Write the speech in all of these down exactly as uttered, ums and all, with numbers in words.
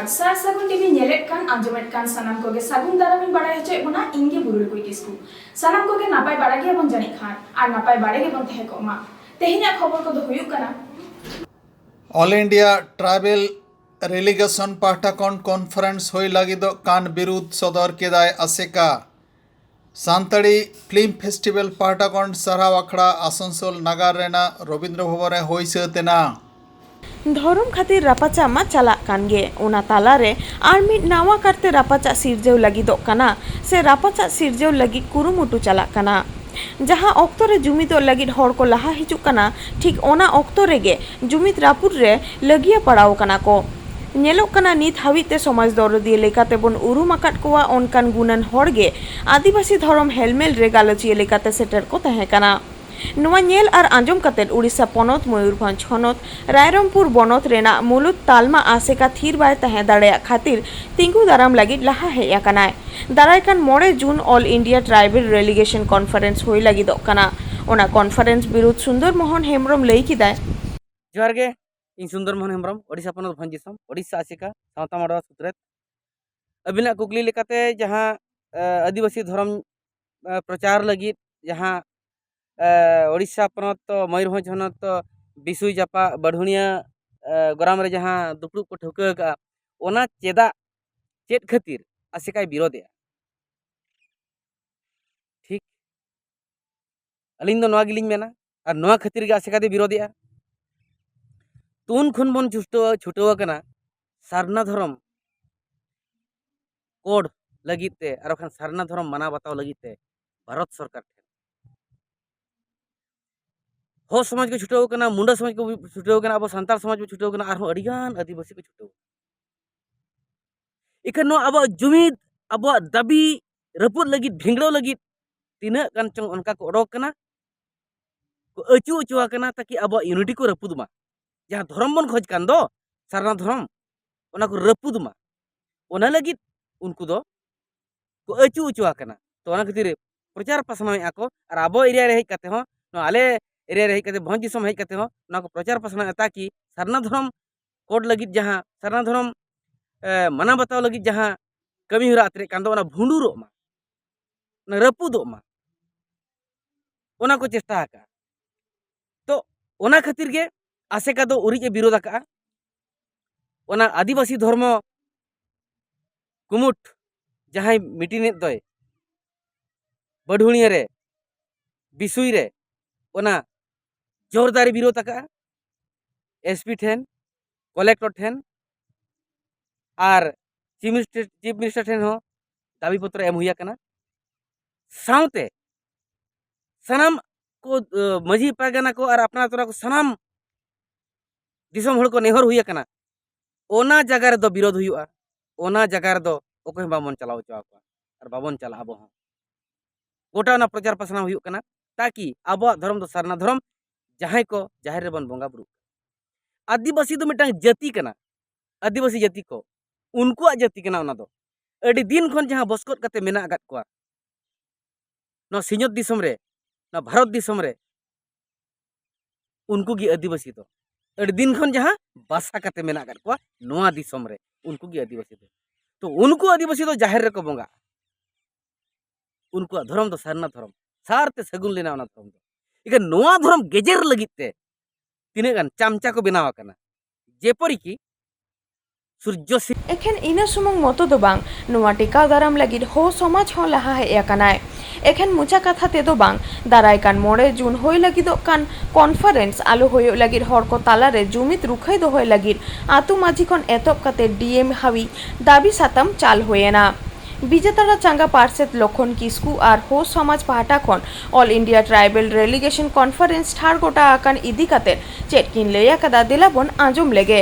ᱥᱟᱨ ᱥᱟᱹᱜᱩᱱ ᱴᱤᱵᱷᱤ ᱧᱮᱞᱮᱫ ᱠᱟᱱ, ᱟᱸᱡᱚᱢᱮᱫ ᱠᱟᱱ ᱥᱟᱱᱟᱢ ᱠᱚᱜᱮ ᱥᱟᱹᱜᱩᱱ ᱫᱟᱨᱟᱢ ᱤᱧ ᱵᱟᱲᱟᱭ ᱦᱚᱪᱚᱭᱮᱫ ᱵᱚᱱᱟ, ᱤᱧ ᱜᱮ ᱵᱩᱨᱩᱞᱠᱩᱭ ᱠᱤᱥᱠᱩ᱾ ᱥᱟᱱᱟᱢ ᱠᱚᱜᱮ ᱱᱟᱯᱟᱭ ᱵᱟᱲᱟ ᱜᱮᱭᱟᱵᱚᱱ ᱡᱟᱹᱱᱤᱡ ᱠᱷᱟᱱ, ᱟᱨ ᱱᱟᱯᱟᱭ ᱵᱟᱲᱟ ᱜᱮᱵᱚᱱ ᱛᱟᱦᱮᱸ ᱠᱚᱜ ᱢᱟ᱾ ᱛᱮᱦᱮᱧᱟᱜ ᱠᱷᱚᱵᱚᱨ ᱠᱚᱫᱚ ᱦᱩᱭᱩᱜ ᱠᱟᱱᱟ, All India Tribal Relegation ᱯᱟᱦᱴᱟ ᱠᱷᱚᱱ ᱠᱚᱱᱯᱷᱟᱨᱮᱱᱥ ᱦᱩᱭ ᱞᱟᱹᱜᱤᱫᱚᱜ ᱠᱟᱱ ᱵᱤᱨᱩᱫᱷ ᱥᱚᱫᱚᱨ ᱠᱮᱫᱟᱭ ᱟᱥᱮᱠᱟ᱾ ᱥᱟᱱᱛᱟᱲᱤ ᱯᱷᱤᱞᱢ ᱯᱷᱮᱥᱴᱤᱵᱷᱮᱞ ᱯᱟᱦᱴᱟ ᱠᱷᱚᱱ ᱥᱟᱨᱦᱟᱣ ᱟᱠᱷᱲᱟ ᱟᱥᱟᱱᱥᱳᱞ ᱱᱟᱜᱟᱨ ᱨᱮᱱᱟᱜ ᱨᱚᱵᱤᱱᱫᱨᱚ ᱵᱷᱚᱵᱚᱱ ᱨᱮ ᱦᱩᱭ ᱥᱟᱹᱛ ᱮᱱᱟ᱾ ᱫᱷᱚᱨᱚᱢ ᱠᱷᱟᱹᱛᱤᱨ ᱨᱟᱯᱟᱪᱟᱜ ᱢᱟ ᱪᱟᱞᱟᱜ ᱠᱟᱱ ᱜᱮ, ᱚᱱᱟ ᱛᱟᱞᱟᱨᱮ ᱟᱨ ᱢᱤᱫ ᱱᱟᱣᱟ ᱠᱟᱨᱛᱮ ᱨᱟᱯᱟᱪᱟᱜ ᱥᱤᱨᱡᱟᱹᱣ ᱞᱟᱹᱜᱤᱫᱚᱜ ᱠᱟᱱᱟ ᱥᱮ ᱨᱟᱯᱟᱪᱟᱜ ᱥᱤᱨᱡᱟᱹᱣ ᱞᱟᱹᱜᱤᱫ ᱠᱩᱨᱩᱢᱩᱴᱩ ᱪᱟᱞᱟᱜ ᱠᱟᱱᱟ᱾ ᱡᱟᱦᱟᱸ ᱚᱠᱛᱚ ᱨᱮ ᱡᱩᱢᱤᱫᱚᱜ ᱞᱟᱹᱜᱤᱫ ᱦᱚᱲ ᱠᱚ ᱞᱟᱦᱟ ᱦᱤᱡᱩᱜ ᱠᱟᱱᱟ, ᱴᱷᱤᱠ ᱚᱱᱟ ᱚᱠᱛᱚ ᱨᱮᱜᱮ ᱡᱩᱢᱤᱫ ᱨᱟᱹᱯᱩᱫ ᱨᱮ ᱞᱟᱹᱜᱤᱭᱟ ᱯᱟᱲᱟᱣ ᱠᱟᱱᱟ ᱠᱚ᱾ ᱧᱮᱞᱚᱜ ᱠᱟᱱᱟ, ᱱᱤᱛ ᱦᱟᱹᱵᱤᱡ ᱛᱮ ᱥᱚᱢᱟᱡᱽ ᱫᱚᱨᱚᱫᱤᱭᱟᱹ ᱞᱮᱠᱟᱛᱮ ᱵᱚᱱ ᱩᱨᱩᱢ ᱟᱠᱟᱫ ᱠᱚᱣᱟ ᱚᱱᱠᱟᱱ ᱜᱩᱱᱟᱱ ᱦᱚᱲ ᱜᱮ ᱟᱹᱫᱤᱵᱟᱹᱥᱤ ᱫᱷᱚᱨᱚᱢ ᱦᱮᱞᱢᱮᱞ ᱨᱮ ᱜᱟᱞᱚᱪᱤᱭᱟᱹ ᱞᱮᱠᱟᱛᱮ ᱥᱮᱴᱮᱨ ᱠᱚ ᱛᱟᱦᱮᱸ ᱠᱟᱱᱟ᱾ ᱱᱚᱣᱟ ᱧᱮᱞ ᱟᱨ ᱟᱸᱡᱚᱢ ᱠᱟᱛᱮ ᱩᱲᱤᱥᱥᱟ ᱯᱚᱱᱚᱛ ᱢᱚᱭᱩᱨᱵᱷᱚᱸᱡᱽ ᱦᱚᱱᱚᱛ ᱨᱟᱭᱨᱚᱝᱯᱩᱨ ᱵᱚᱱᱚᱛ ᱨᱮᱱᱟᱜ ᱢᱩᱞᱩᱫ ᱛᱟᱞᱢᱟ ᱟᱥᱮᱠᱟ ᱛᱷᱤᱨ ᱵᱟᱭ ᱛᱟᱦᱮᱸ ᱫᱟᱲᱮᱭᱟᱜ ᱠᱷᱟᱹᱛᱤᱨ ᱛᱤᱸᱜᱩ ᱫᱟᱨᱟᱢ ᱞᱟᱹᱜᱤᱫ ᱞᱟᱦᱟ ᱦᱮᱡ ᱟᱠᱟᱱᱟᱭ᱾ ᱫᱟᱨᱟᱭ ᱠᱟᱱ ᱢᱚᱬᱮ ᱡᱩᱱ All India Tribal Relegation Conference ᱦᱩᱭ ᱞᱟᱹᱜᱤᱫᱚᱜ ᱠᱟᱱᱟ᱾ ᱚᱱᱟ ᱠᱚᱱᱯᱷᱟᱨᱮᱱᱥ ᱵᱤᱨᱩᱫᱷ ᱥᱩᱱᱫᱚᱨ ᱢᱳᱦᱚᱱ ᱦᱮᱢᱵᱨᱚᱢ ᱞᱟᱹᱭ ᱠᱮᱫᱟᱭ᱾ ᱡᱚᱦᱟᱨ ᱜᱮ, ᱤᱧ ᱥᱩᱱᱫᱚᱨ ᱢᱳᱦᱚᱱ ᱦᱮᱢᱵᱨᱚᱢ, ᱳᱰᱤᱥᱟ ᱯᱚᱱᱚᱛ ᱵᱷᱚᱸᱡᱽ ᱫᱤᱥᱚᱢ, ᱳᱰᱤᱥᱟ ᱟᱥᱮᱠᱟ ᱥᱟᱶᱛᱟ ᱢᱟᱰᱣᱟ ᱥᱩᱛᱨᱮᱛ᱾ ᱟᱹᱵᱤᱱᱟᱜ ᱠᱩᱠᱞᱤ ᱞᱮᱠᱟᱛᱮ ᱡᱟᱦᱟᱸ, ᱮ, ᱟᱹᱫᱤᱵᱟᱹᱥᱤ ᱫᱷᱚᱨᱚᱢ, ᱮ, ᱯᱨᱚᱪᱟᱨ ᱞᱟᱹᱜᱤᱫ ᱡᱟᱦᱟᱸ, ᱮ, ᱳᱰᱤᱥᱟ ᱯᱚᱱᱚᱛ ᱛᱚ, ᱢᱚᱭᱩᱨᱵᱷᱚᱸᱡᱽ ᱦᱚᱱᱚᱛ ᱛᱚ, ᱵᱤᱥᱩᱭ ᱡᱟᱯᱟᱜ ᱵᱟᱹᱲᱦᱩᱱᱤᱭᱟᱹ, ᱮ, ᱜᱚᱨᱟᱢ ᱨᱮ ᱡᱟᱦᱟᱸ ᱫᱩᱯᱲᱩᱵ ᱠᱚ ᱴᱷᱟᱹᱣᱠᱟᱹ ᱟᱠᱟᱫᱼᱟ, ᱚᱱᱟ ᱪᱮᱫᱟᱜ, ᱪᱮᱫ ᱠᱷᱟᱹᱛᱤᱨ ᱟᱥᱮᱠᱟᱭ ᱵᱤᱨᱳᱫᱮᱜᱼᱟ? ᱴᱷᱤᱠ, ᱟᱹᱞᱤᱧ ᱫᱚ ᱱᱚᱣᱟ ᱜᱮᱞᱤᱧ ᱢᱮᱱᱟ, ᱟᱨ ᱱᱚᱣᱟ ᱠᱷᱟᱹᱛᱤᱨ ᱜᱮ ᱟᱥᱮᱠᱟ ᱫᱚᱭ ᱵᱤᱨᱳᱫᱮᱜᱼᱟ᱾ ᱛᱩᱱ ᱠᱷᱚᱱ ᱵᱚᱱ ᱪᱷᱩᱴᱟᱹᱣ, ᱪᱷᱩᱴᱟᱹᱣ ᱟᱠᱟᱱᱟ ᱥᱟᱨᱱᱟ ᱫᱷᱚᱨᱚᱢ ᱠᱳᱰ ᱞᱟᱹᱜᱤᱫ ᱛᱮ, ᱟᱨ ᱵᱟᱠᱷᱟᱱ ᱥᱟᱨᱱᱟ ᱫᱷᱚᱨᱚᱢ ᱢᱟᱱᱟᱣ ᱵᱟᱛᱟᱣ ᱞᱟᱹᱜᱤᱫ ᱛᱮ ᱵᱷᱟᱨᱚᱛ ᱥᱚᱨᱠᱟᱨ ᱴᱷᱮᱱ᱾ ᱦᱚᱲ ᱥᱚᱢᱟᱡᱽ ᱠᱚ ᱪᱷᱩᱴᱟᱹᱣ ᱟᱠᱟᱱᱟ, ᱢᱩᱱᱰᱟ ᱥᱚᱢᱟᱡᱽ ᱠᱚ ᱪᱷᱩᱴᱟᱹᱣ ᱟᱠᱟᱱᱟ, ᱟᱵᱚ ᱥᱟᱱᱛᱟᱲ ᱥᱚᱢᱟᱡᱽ ᱵᱚ ᱪᱷᱩᱴᱟᱹᱣ ᱟᱠᱟᱱᱟ, ᱟᱨᱦᱚᱸ ᱟᱹᱰᱤᱜᱟᱱ ᱟᱹᱫᱤᱵᱟᱹᱥᱤ ᱠᱚ ᱪᱷᱩᱴᱟᱹᱣ ᱟᱠᱟᱱᱟ᱾ ᱮᱱᱠᱷᱟᱱ ᱱᱚᱣᱟ ᱟᱵᱚᱣᱟᱜ ᱡᱩᱢᱤᱫ, ᱟᱵᱚᱣᱟᱜ ᱫᱟᱹᱵᱤ ᱨᱟᱹᱯᱩᱫ ᱞᱟᱹᱜᱤᱫ, ᱵᱷᱤᱸᱫᱟᱹᱲ ᱞᱟᱹᱜᱤᱫ ᱛᱤᱱᱟᱹᱜ ᱜᱟᱱ ᱪᱚᱝ ᱚᱱᱠᱟ ᱠᱚ ᱚᱰᱚᱠ ᱠᱟᱱᱟ, ᱠᱚ ᱟᱹᱪᱩ ᱟᱹᱪᱩ ᱟᱠᱟᱱᱟ, ᱛᱟᱠᱤ ᱟᱵᱚᱣᱟᱜ ᱤᱭᱩᱱᱤᱴᱤ ᱠᱚ ᱨᱟᱹᱯᱩᱫ ᱢᱟ᱾ ᱡᱟᱦᱟᱸ ᱫᱷᱚᱨᱚᱢ ᱵᱚᱱ ᱠᱷᱚᱡᱽ ᱠᱟᱱ ᱫᱚ, ᱥᱟᱨᱱᱟ ᱫᱷᱚᱨᱚᱢ, ᱚᱱᱟ ᱠᱚ ᱨᱟᱹᱯᱩᱫ ᱢᱟ᱾ ᱚᱱᱟ ᱞᱟᱹᱜᱤᱫ ᱩᱱᱠᱩ ᱫᱚ ᱠᱚ ᱟᱹᱪᱩ ᱟᱹᱪᱩ ᱟᱠᱟᱱᱟ᱾ ᱛᱚ, ᱚᱱᱟ ᱠᱷᱟᱹᱛᱤᱨ ᱯᱨᱚᱪᱟᱨ ᱯᱟᱥᱱᱟᱣᱮᱫᱼᱟ ᱠᱚ, ᱟᱨ ᱟᱵᱚ ᱮᱨᱤᱭᱟ ᱨᱮ ᱦᱮᱡ ᱠᱟᱛᱮ ᱦᱚᱸ, ᱱᱚᱣᱟ ᱟᱞᱮ ᱮᱨᱤᱭᱟ ᱨᱮ ᱦᱮᱡ ᱠᱟᱛᱮ, ᱵᱷᱚᱸᱡᱽ ᱫᱤᱥᱚᱢ ᱦᱮᱡ ᱠᱟᱛᱮ ᱦᱚᱸ ᱱᱚᱣᱟ ᱠᱚ ᱯᱨᱚᱪᱟᱨ ᱯᱟᱥᱱᱟᱣᱮᱫᱼᱟ, ᱛᱟᱠᱤ ᱥᱟᱨᱱᱟ ᱫᱷᱚᱨᱚᱢ ᱠᱳᱰ ᱞᱟᱹᱜᱤᱫ ᱡᱟᱦᱟᱸ ᱥᱟᱨᱱᱟ ᱫᱷᱚᱨᱚᱢ ᱮ, ᱢᱟᱱᱟᱣ ᱵᱟᱛᱟᱣ ᱞᱟᱹᱜᱤᱫ ᱡᱟᱦᱟᱸ ᱠᱟᱹᱢᱤ ᱦᱚᱨᱟ ᱟᱛᱨᱮᱜ ᱠᱟᱱ ᱫᱚ, ᱚᱱᱟ ᱵᱷᱩᱸᱰᱩᱨᱚᱜ ᱢᱟ, ᱚᱱᱟ ᱨᱟᱹᱯᱩᱫᱚᱜ ᱢᱟ, ᱚᱱᱟ ᱠᱚ ᱪᱮᱥᱴᱟ ᱟᱠᱟᱫᱼᱟ᱾ ᱛᱚ, ᱚᱱᱟ ᱠᱷᱟᱹᱛᱤᱨ ᱜᱮ ᱟᱥᱮᱠᱟ ᱫᱚ ᱩᱨᱤᱡ ᱮ ᱵᱤᱨᱳᱫ ᱟᱠᱟᱫᱼᱟ᱾ ᱚᱱᱟ ᱟᱹᱫᱤᱵᱟᱹᱥᱤ ᱫᱷᱚᱨᱢᱚ ᱠᱩᱢᱩᱴ ᱡᱟᱦᱟᱸᱭ ᱢᱤᱴᱤᱝ ᱮᱫ ᱫᱚᱭ ᱵᱟᱹᱰᱷᱩᱬᱤᱭᱟᱹ ᱨᱮ, ᱵᱤᱥᱩᱭ ᱨᱮ, ᱚᱱᱟ ᱡᱳᱨᱫᱟᱨ ᱮ ᱵᱤᱨᱳᱫ ᱟᱠᱟᱫᱼᱟ᱾ ᱮᱥᱯᱤ ᱴᱷᱮᱱ, ᱠᱚᱞᱮᱠᱴᱚᱨ ᱴᱷᱮᱱ ᱟᱨ ᱪᱤᱯ ᱢᱤᱱᱤᱥᱴᱟᱨ, ᱪᱤᱯ ᱢᱤᱱᱤᱥᱴᱟᱨ ᱴᱷᱮᱱ ᱦᱚᱸ ᱫᱟᱹᱵᱤ ᱯᱚᱛᱨᱚ ᱮᱢ ᱦᱩᱭ ᱟᱠᱟᱱᱟ᱾ ᱥᱟᱶᱛᱮ ᱥᱟᱱᱟᱢ ᱠᱚ, ᱟᱹ, ᱢᱟᱹᱡᱷᱤ ᱯᱟᱨᱜᱟᱱᱟ ᱠᱚ ᱟᱨ ᱟᱯᱱᱟᱨ ᱟᱹᱛᱩ ᱠᱚ ᱥᱟᱱᱟᱢ ᱫᱤᱥᱚᱢ ᱦᱚᱲ ᱠᱚ ᱱᱮᱦᱚᱨ ᱦᱩᱭ ᱟᱠᱟᱱᱟ, ᱚᱱᱟ ᱡᱟᱭᱜᱟ ᱨᱮᱫᱚ ᱵᱤᱨᱳᱫ ᱦᱩᱭᱩᱜᱼᱟ, ᱚᱱᱟ ᱡᱟᱭᱜᱟ ᱨᱮᱫᱚ ᱚᱠᱚᱭ ᱦᱚᱸ ᱵᱟᱵᱚᱱ ᱪᱟᱞᱟᱣ ᱦᱚᱪᱚ ᱟᱠᱚᱣᱟ ᱟᱨ ᱵᱟᱵᱚᱱ ᱪᱟᱞᱟᱜᱼᱟ ᱟᱵᱚ ᱦᱚᱸ᱾ ᱜᱚᱴᱟ ᱚᱱᱟ ᱯᱨᱚᱪᱟᱨ ᱯᱟᱥᱱᱟᱣ ᱦᱩᱭᱩᱜ ᱠᱟᱱᱟ, ᱛᱟᱠᱤ ᱟᱵᱚᱣᱟᱜ ᱫᱷᱚᱨᱚᱢ ᱫᱚ ᱥᱟᱨᱱᱟ ᱫᱷᱚᱨᱚᱢ, ᱡᱟᱦᱟᱸᱭ ᱠᱚ ᱡᱟᱦᱮᱨ ᱨᱮᱵᱚᱱ ᱵᱚᱸᱜᱟ ᱵᱩᱨᱩᱜ ᱠᱟᱱᱟ᱾ ᱟᱹᱫᱤᱵᱟᱹᱥᱤ ᱫᱚ ᱢᱤᱫᱴᱟᱝ ᱡᱟᱹᱛᱤ ᱠᱟᱱᱟ, ᱟᱹᱫᱤᱵᱟᱹᱥᱤ ᱡᱟᱹᱛᱤ ᱠᱚ, ᱩᱱᱠᱩᱣᱟᱜ ᱡᱟᱹᱛᱤ ᱠᱟᱱᱟ ᱚᱱᱟ ᱫᱚ᱾ ᱟᱹᱰᱤ ᱫᱤᱱ ᱠᱷᱚᱱ ᱡᱟᱦᱟᱸ ᱵᱚᱥᱠᱚᱫ ᱠᱟᱛᱮ ᱢᱮᱱᱟᱜ ᱟᱠᱟᱫ ᱠᱚᱣᱟ ᱱᱚᱣᱟ ᱥᱤᱧᱚᱛ ᱫᱤᱥᱚᱢ ᱨᱮ, ᱱᱚᱣᱟ ᱵᱷᱟᱨᱚᱛ ᱫᱤᱥᱚᱢ ᱨᱮ, ᱩᱱᱠᱩ ᱜᱮ ᱟᱹᱫᱤᱵᱟᱹᱥᱤ ᱫᱚ᱾ ᱟᱹᱰᱤ ᱫᱤᱱ ᱠᱷᱚᱱ ᱡᱟᱦᱟᱸ ᱵᱟᱥᱟ ᱠᱟᱛᱮ ᱢᱮᱱᱟᱜ ᱟᱠᱟᱫ ᱠᱚᱣᱟ ᱱᱚᱣᱟ ᱫᱤᱥᱚᱢ ᱨᱮ, ᱩᱱᱠᱩ ᱜᱮ ᱟᱹᱫᱤᱵᱟᱹᱥᱤ ᱫᱚ᱾ ᱛᱚ, ᱩᱱᱠᱩ ᱟᱹᱫᱤᱵᱟᱹᱥᱤ ᱫᱚ ᱡᱟᱦᱮᱨ ᱨᱮᱠᱚ ᱵᱚᱸᱜᱟᱜᱼᱟ, ᱩᱱᱠᱩᱣᱟᱜ ᱫᱷᱚᱨᱚᱢ ᱫᱚ ᱥᱟᱨᱱᱟ ᱫᱷᱚᱨᱚᱢ, ᱥᱟᱨ ᱛᱮ ᱥᱟᱹᱜᱩᱱ ᱞᱮᱱᱟ ᱚᱱᱟ ᱫᱷᱚᱨᱚᱢ ᱫᱚ᱾ ᱮᱱᱠᱷᱟᱱ ᱱᱚᱣᱟ ᱫᱷᱚᱨᱚᱢ ᱜᱮᱡᱮᱨ ᱞᱟᱹᱜᱤᱫ ᱛᱮ ᱛᱤᱱᱟᱹᱜ ᱜᱟᱱ ᱪᱟᱢᱪᱟ ᱠᱚ ᱵᱮᱱᱟᱣ ᱟᱠᱟᱱᱟ, ᱡᱮᱯᱚᱨᱤᱠᱤ ᱥᱩᱨᱡᱚ ᱥᱤᱝ᱾ ᱮᱠᱷᱮᱱ ᱤᱱᱟᱹ ᱥᱩᱢᱩᱝ ᱢᱚᱛᱚ ᱫᱚ ᱵᱟᱝ, ᱱᱚᱣᱟ ᱴᱮᱠᱟᱣ ᱫᱟᱨᱟᱢ ᱞᱟᱹᱜᱤᱫ ᱦᱳ ᱥᱚᱢᱟᱡᱽ ᱦᱚᱸ ᱞᱟᱦᱟ ᱦᱮᱡ ᱟᱠᱟᱱᱟᱭ᱾ ᱮᱠᱷᱮᱱ ᱢᱚᱪᱟ ᱠᱟᱛᱷᱟ ᱛᱮᱫᱚ ᱵᱟᱝ, ᱫᱟᱨᱟᱭ ᱠᱟᱱ ᱢᱚᱬᱮ ᱡᱩᱱ ᱦᱩᱭ ᱞᱟᱹᱜᱤᱫᱚᱜ ᱠᱟᱱ ᱠᱚᱱᱯᱷᱟᱨᱮᱱᱥ ᱟᱞᱚ ᱦᱩᱭᱩᱜ ᱞᱟᱹᱜᱤᱫ ᱦᱚᱲ ᱠᱚ ᱛᱟᱞᱟᱨᱮ ᱡᱩᱢᱤᱫ ᱨᱩᱠᱷᱟᱹᱭ ᱫᱚᱦᱚᱭ ᱞᱟᱹᱜᱤᱫ ᱟᱹᱛᱩ ᱢᱟᱹᱡᱷᱤ ᱠᱷᱚᱱ ᱮᱛᱚᱦᱚᱵ ᱠᱟᱛᱮ ᱰᱤ ᱮᱢ ᱦᱟᱹᱵᱤᱡ ᱫᱟᱹᱵᱤ ᱥᱟᱛᱟᱢ ᱪᱟᱞ ᱦᱩᱭᱮᱱᱟ᱾ ᱵᱤᱡᱮᱛᱟᱲᱟ ᱪᱟᱸᱜᱟ ᱯᱟᱨᱥᱮᱛ ᱞᱚᱠᱷᱚᱱ ᱠᱤᱥᱠᱩ ᱟᱨ ᱦᱳ ᱥᱚᱢᱟᱡᱽ ᱯᱟᱦᱴᱟ ᱠᱷᱚᱱ All India Tribal Relegation Conference ᱴᱷᱟᱲ ᱜᱚᱴᱟ ᱟᱠᱟᱱ ᱤᱫᱤ ᱠᱟᱛᱮ ᱪᱮᱫ ᱠᱤᱱ ᱞᱟᱹᱭ ᱟᱠᱟᱫᱟ, ᱫᱮᱞᱟ ᱵᱚᱱ ᱟᱸᱡᱚᱢ ᱞᱮᱜᱮ᱾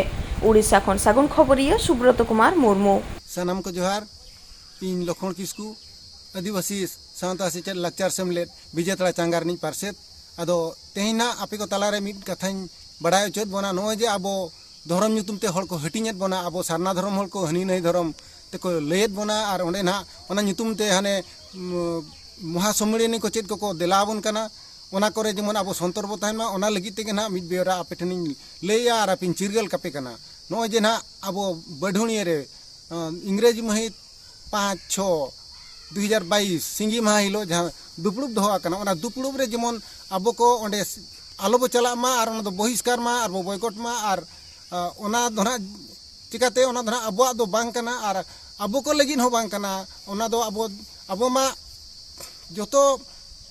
ᱩᱲᱤᱥᱥᱟ ᱠᱷᱚᱱ ᱥᱟᱹᱜᱩᱱ ᱠᱷᱚᱵᱚᱨᱤᱭᱟᱹ ᱥᱩᱵᱨᱚᱛ ᱠᱩᱢᱟᱨ ᱢᱩᱨᱢᱩ᱾ ᱥᱟᱱᱟᱢ ᱠᱚ ᱡᱚᱦᱟᱨ᱾ ᱤᱧ ᱞᱚᱠᱷᱚᱬ ᱠᱤᱥᱠᱩ, ᱟᱹᱫᱤᱵᱟᱹᱥᱤ ᱥᱟᱶᱛᱟ ᱥᱮᱪᱮᱫ ᱞᱟᱠᱪᱟᱨ ᱥᱮᱢᱞᱮᱫ ᱵᱤᱡᱮᱛᱟᱲᱟ ᱪᱟᱸᱜᱟ ᱨᱤᱱᱤᱡ ᱯᱟᱨᱥᱮᱛ᱾ ᱟᱫᱚ ᱛᱮᱦᱮᱧ ᱱᱟᱜ ᱟᱯᱮ ᱠᱚ ᱛᱟᱞᱟᱨᱮ ᱢᱤᱫ ᱠᱟᱛᱷᱟᱧ ᱵᱟᱲᱟᱭ ᱦᱚᱪᱚᱭᱮᱫ ᱵᱚᱱᱟ, ᱱᱚᱜᱼᱚᱭ ᱡᱮ ᱟᱵᱚ ᱫᱷᱚᱨᱚᱢ ᱧᱩᱛᱩᱢ ᱛᱮ ᱦᱚᱲ ᱠᱚ ᱦᱟᱹᱴᱤᱧᱮᱫ ᱵᱚᱱᱟ, ᱟᱵᱚ ᱥᱟᱨᱱᱟ ᱫᱷᱚᱨᱚᱢ ᱦᱚᱲ ᱠᱚ ᱦᱟᱹᱱᱤ ᱱᱟᱹᱭ ᱫᱷᱚᱨᱚᱢ ᱛᱮᱠᱚ ᱞᱟᱹᱭᱮᱫ ᱵᱚᱱᱟ, ᱟᱨ ᱚᱸᱰᱮ ᱱᱟᱜ ᱚᱱᱟ ᱧᱩᱛᱩᱢ ᱛᱮ ᱦᱟᱱᱮ, ᱩᱢ, ᱢᱚᱦᱟ ᱥᱚᱢᱢᱮᱞᱚᱱᱤ ᱠᱚ ᱪᱮᱫ ᱠᱚᱠᱚ ᱫᱮᱞᱟ ᱟᱵᱚᱱ ᱠᱟᱱᱟ, ᱚᱱᱟ ᱠᱚᱨᱮ ᱡᱮᱢᱚᱱ ᱟᱵᱚ ᱥᱚᱱᱛᱚᱨ ᱵᱚ ᱛᱟᱦᱮᱱ ᱢᱟ, ᱚᱱᱟ ᱞᱟᱹᱜᱤᱫ ᱛᱮᱜᱮ ᱱᱟᱜ ᱢᱤᱫ ᱵᱮᱣᱨᱟ ᱟᱯᱮ ᱴᱷᱮᱱᱤᱧ ᱞᱟᱹᱭᱟ ᱟᱨ ᱟᱯᱮᱧ ᱪᱤᱨᱜᱟᱹᱞ ᱠᱟᱯᱮ ᱠᱟᱱᱟ᱾ ᱱᱚᱜᱼᱚᱭ ᱡᱮ ᱱᱟᱦᱟᱜ ᱟᱵᱚ ᱵᱟᱹᱰᱷᱩᱬᱤᱭᱟᱹ ᱨᱮ, ᱟᱸ, ᱤᱝᱨᱮᱡᱤ ᱢᱟᱹᱦᱤᱛ ᱯᱟᱸᱪ ᱪᱷᱚ ᱫᱩ ᱦᱟᱡᱟᱨ ᱵᱟᱭᱤᱥ ᱥᱤᱸᱜᱤ ᱢᱟᱦᱟ ᱦᱤᱞᱳᱜ ᱡᱟᱦᱟᱸ ᱫᱩᱯᱲᱩᱵ ᱫᱚᱦᱚ ᱟᱠᱟᱱᱟ, ᱚᱱᱟ ᱫᱩᱯᱲᱩᱵ ᱨᱮ ᱡᱮᱢᱚᱱ ᱟᱵᱚ ᱠᱚ ᱚᱸᱰᱮ ᱟᱞᱚ ᱵᱚ ᱪᱟᱞᱟᱜ ᱢᱟ ᱟᱨ ᱚᱱᱟ ᱫᱚ ᱵᱚᱦᱤᱥᱠᱟᱨ ᱢᱟ ᱟᱨ ᱵᱚ ᱵᱚᱭᱠᱚᱴ ᱢᱟ᱾ ᱟᱨ, ᱟᱸ, ᱚᱱᱟ ᱫᱚ ᱱᱟᱦᱟᱜ ᱪᱤᱠᱟᱹᱛᱮ ᱚᱱᱟ ᱫᱚ ᱱᱟᱦᱟᱜ ᱟᱵᱚᱣᱟᱜ ᱫᱚ ᱵᱟᱝ ᱠᱟᱱᱟ ᱟᱨ ᱟᱵᱚ ᱠᱚ ᱞᱟᱹᱜᱤᱫ ᱦᱚᱸ ᱵᱟᱝ ᱠᱟᱱᱟ᱾ ᱚᱱᱟ ᱫᱚ ᱟᱵᱚ, ᱟᱵᱚ ᱢᱟ ᱡᱚᱛᱚ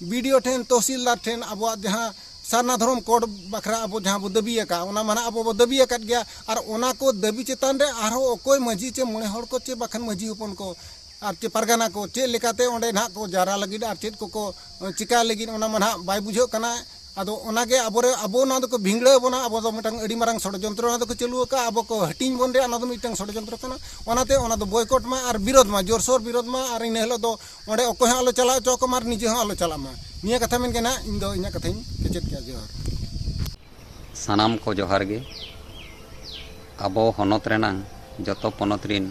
ᱵᱤ ᱰᱤ ᱳ ᱴᱷᱮᱱ, ᱛᱚᱦᱥᱤᱞᱫᱟᱨ ᱴᱷᱮᱱ ᱟᱵᱚᱣᱟᱜ ᱡᱟᱦᱟᱸ ᱥᱟᱨᱱᱟ ᱫᱷᱚᱨᱚᱢ ᱠᱳᱰ ᱵᱟᱠᱷᱨᱟ ᱟᱵᱚ ᱡᱟᱦᱟᱸ ᱵᱚ ᱫᱟᱹᱵᱤ ᱟᱠᱟᱫ, ᱚᱱᱟ ᱢᱟ ᱱᱟᱦᱟᱜ ᱟᱵᱚ ᱵᱚ ᱫᱟᱹᱵᱤ ᱟᱠᱟᱫ ᱜᱮᱭᱟ᱾ ᱟᱨ ᱚᱱᱟ ᱠᱚ ᱫᱟᱹᱵᱤ ᱪᱮᱛᱟᱱ ᱨᱮ ᱟᱨᱦᱚᱸ ᱚᱠᱚᱭ ᱢᱟᱹᱡᱷᱤ ᱪᱮ ᱢᱚᱬᱮ ᱦᱚᱲ ᱠᱚ ᱪᱮ ᱵᱟᱠᱷᱟᱱ ᱢᱟᱹᱡᱷᱤ ᱦᱚᱯᱚᱱ ᱠᱚ ᱟᱨ ᱪᱮ ᱯᱟᱨᱜᱟᱱᱟ ᱠᱚ ᱪᱮᱫ ᱞᱮᱠᱟᱛᱮ ᱚᱸᱰᱮ ᱱᱟᱦᱟᱜ ᱠᱚ ᱡᱟᱣᱨᱟ ᱞᱟᱹᱜᱤᱫ ᱟᱨ ᱪᱮᱫ ᱠᱚᱠᱚ ᱪᱤᱠᱟ ᱞᱟᱹᱜᱤᱫ, ᱚᱱᱟ ᱢᱟ ᱱᱟᱦᱟᱜ ᱵᱟᱭ ᱵᱩᱡᱷᱟᱹᱜ ᱠᱟᱱᱟ᱾ ᱟᱫᱚ ᱚᱱᱟᱜᱮ ᱟᱵᱚᱨᱮ, ᱟᱵᱚ ᱱᱚᱣᱟ ᱫᱚᱠᱚ ᱵᱷᱤᱝᱲᱟᱹ ᱵᱚᱱᱟ, ᱟᱵᱚ ᱫᱚ ᱢᱤᱫᱴᱟᱝ ᱟᱹᱰᱤ ᱢᱟᱨᱟᱝ ᱥᱚᱲᱡᱚᱱᱛᱨᱚ ᱱᱚᱣᱟ ᱫᱚᱠᱚ ᱪᱟᱹᱞᱩ ᱟᱠᱟᱫᱼᱟ, ᱟᱵᱚ ᱠᱚ ᱦᱟᱹᱴᱤᱧ ᱵᱚᱱ ᱨᱮᱭᱟᱜ ᱚᱱᱟ ᱫᱚ ᱢᱤᱫᱴᱟᱝ ᱥᱚᱲᱡᱚᱱᱛᱨᱚ ᱠᱟᱱᱟ᱾ ᱚᱱᱟᱛᱮ ᱚᱱᱟ ᱫᱚ ᱵᱚᱭᱠᱚᱴ ᱢᱟ ᱟᱨ ᱵᱤᱨᱳᱫᱷ ᱢᱟ, ᱡᱳᱨᱥᱳᱨ ᱵᱤᱨᱳᱫᱷ ᱢᱟ, ᱟᱨ ᱤᱱᱟᱹ ᱦᱤᱞᱳᱜ ᱫᱚ ᱚᱸᱰᱮ ᱚᱠᱚᱭ ᱦᱚᱸ ᱟᱞᱚ ᱪᱟᱞᱟᱣ ᱦᱚᱪᱚ ᱟᱠᱚ ᱢᱟ ᱟᱨ ᱱᱤᱡᱮ ᱦᱚᱸ ᱟᱞᱚ ᱪᱟᱞᱟᱜ ᱢᱟ᱾ ᱱᱤᱭᱟᱹ ᱠᱟᱛᱷᱟ ᱢᱮᱱ ᱜᱮ ᱱᱟᱦᱟᱜ ᱤᱧ ᱫᱚ ᱤᱧᱟᱹᱜ ᱠᱟᱛᱷᱟᱧ ᱠᱮᱪᱮᱫ ᱠᱮᱜᱼᱟ᱾ ᱡᱚᱦᱟᱨ᱾ ᱥᱟᱱᱟᱢ ᱠᱚ ᱡᱚᱦᱟᱨ ᱜᱮ᱾ ᱟᱵᱚ ᱦᱚᱱᱚᱛ ᱨᱮᱱᱟᱝ ᱡᱚᱛᱚ ᱯᱚᱱᱚᱛ ᱨᱤᱱ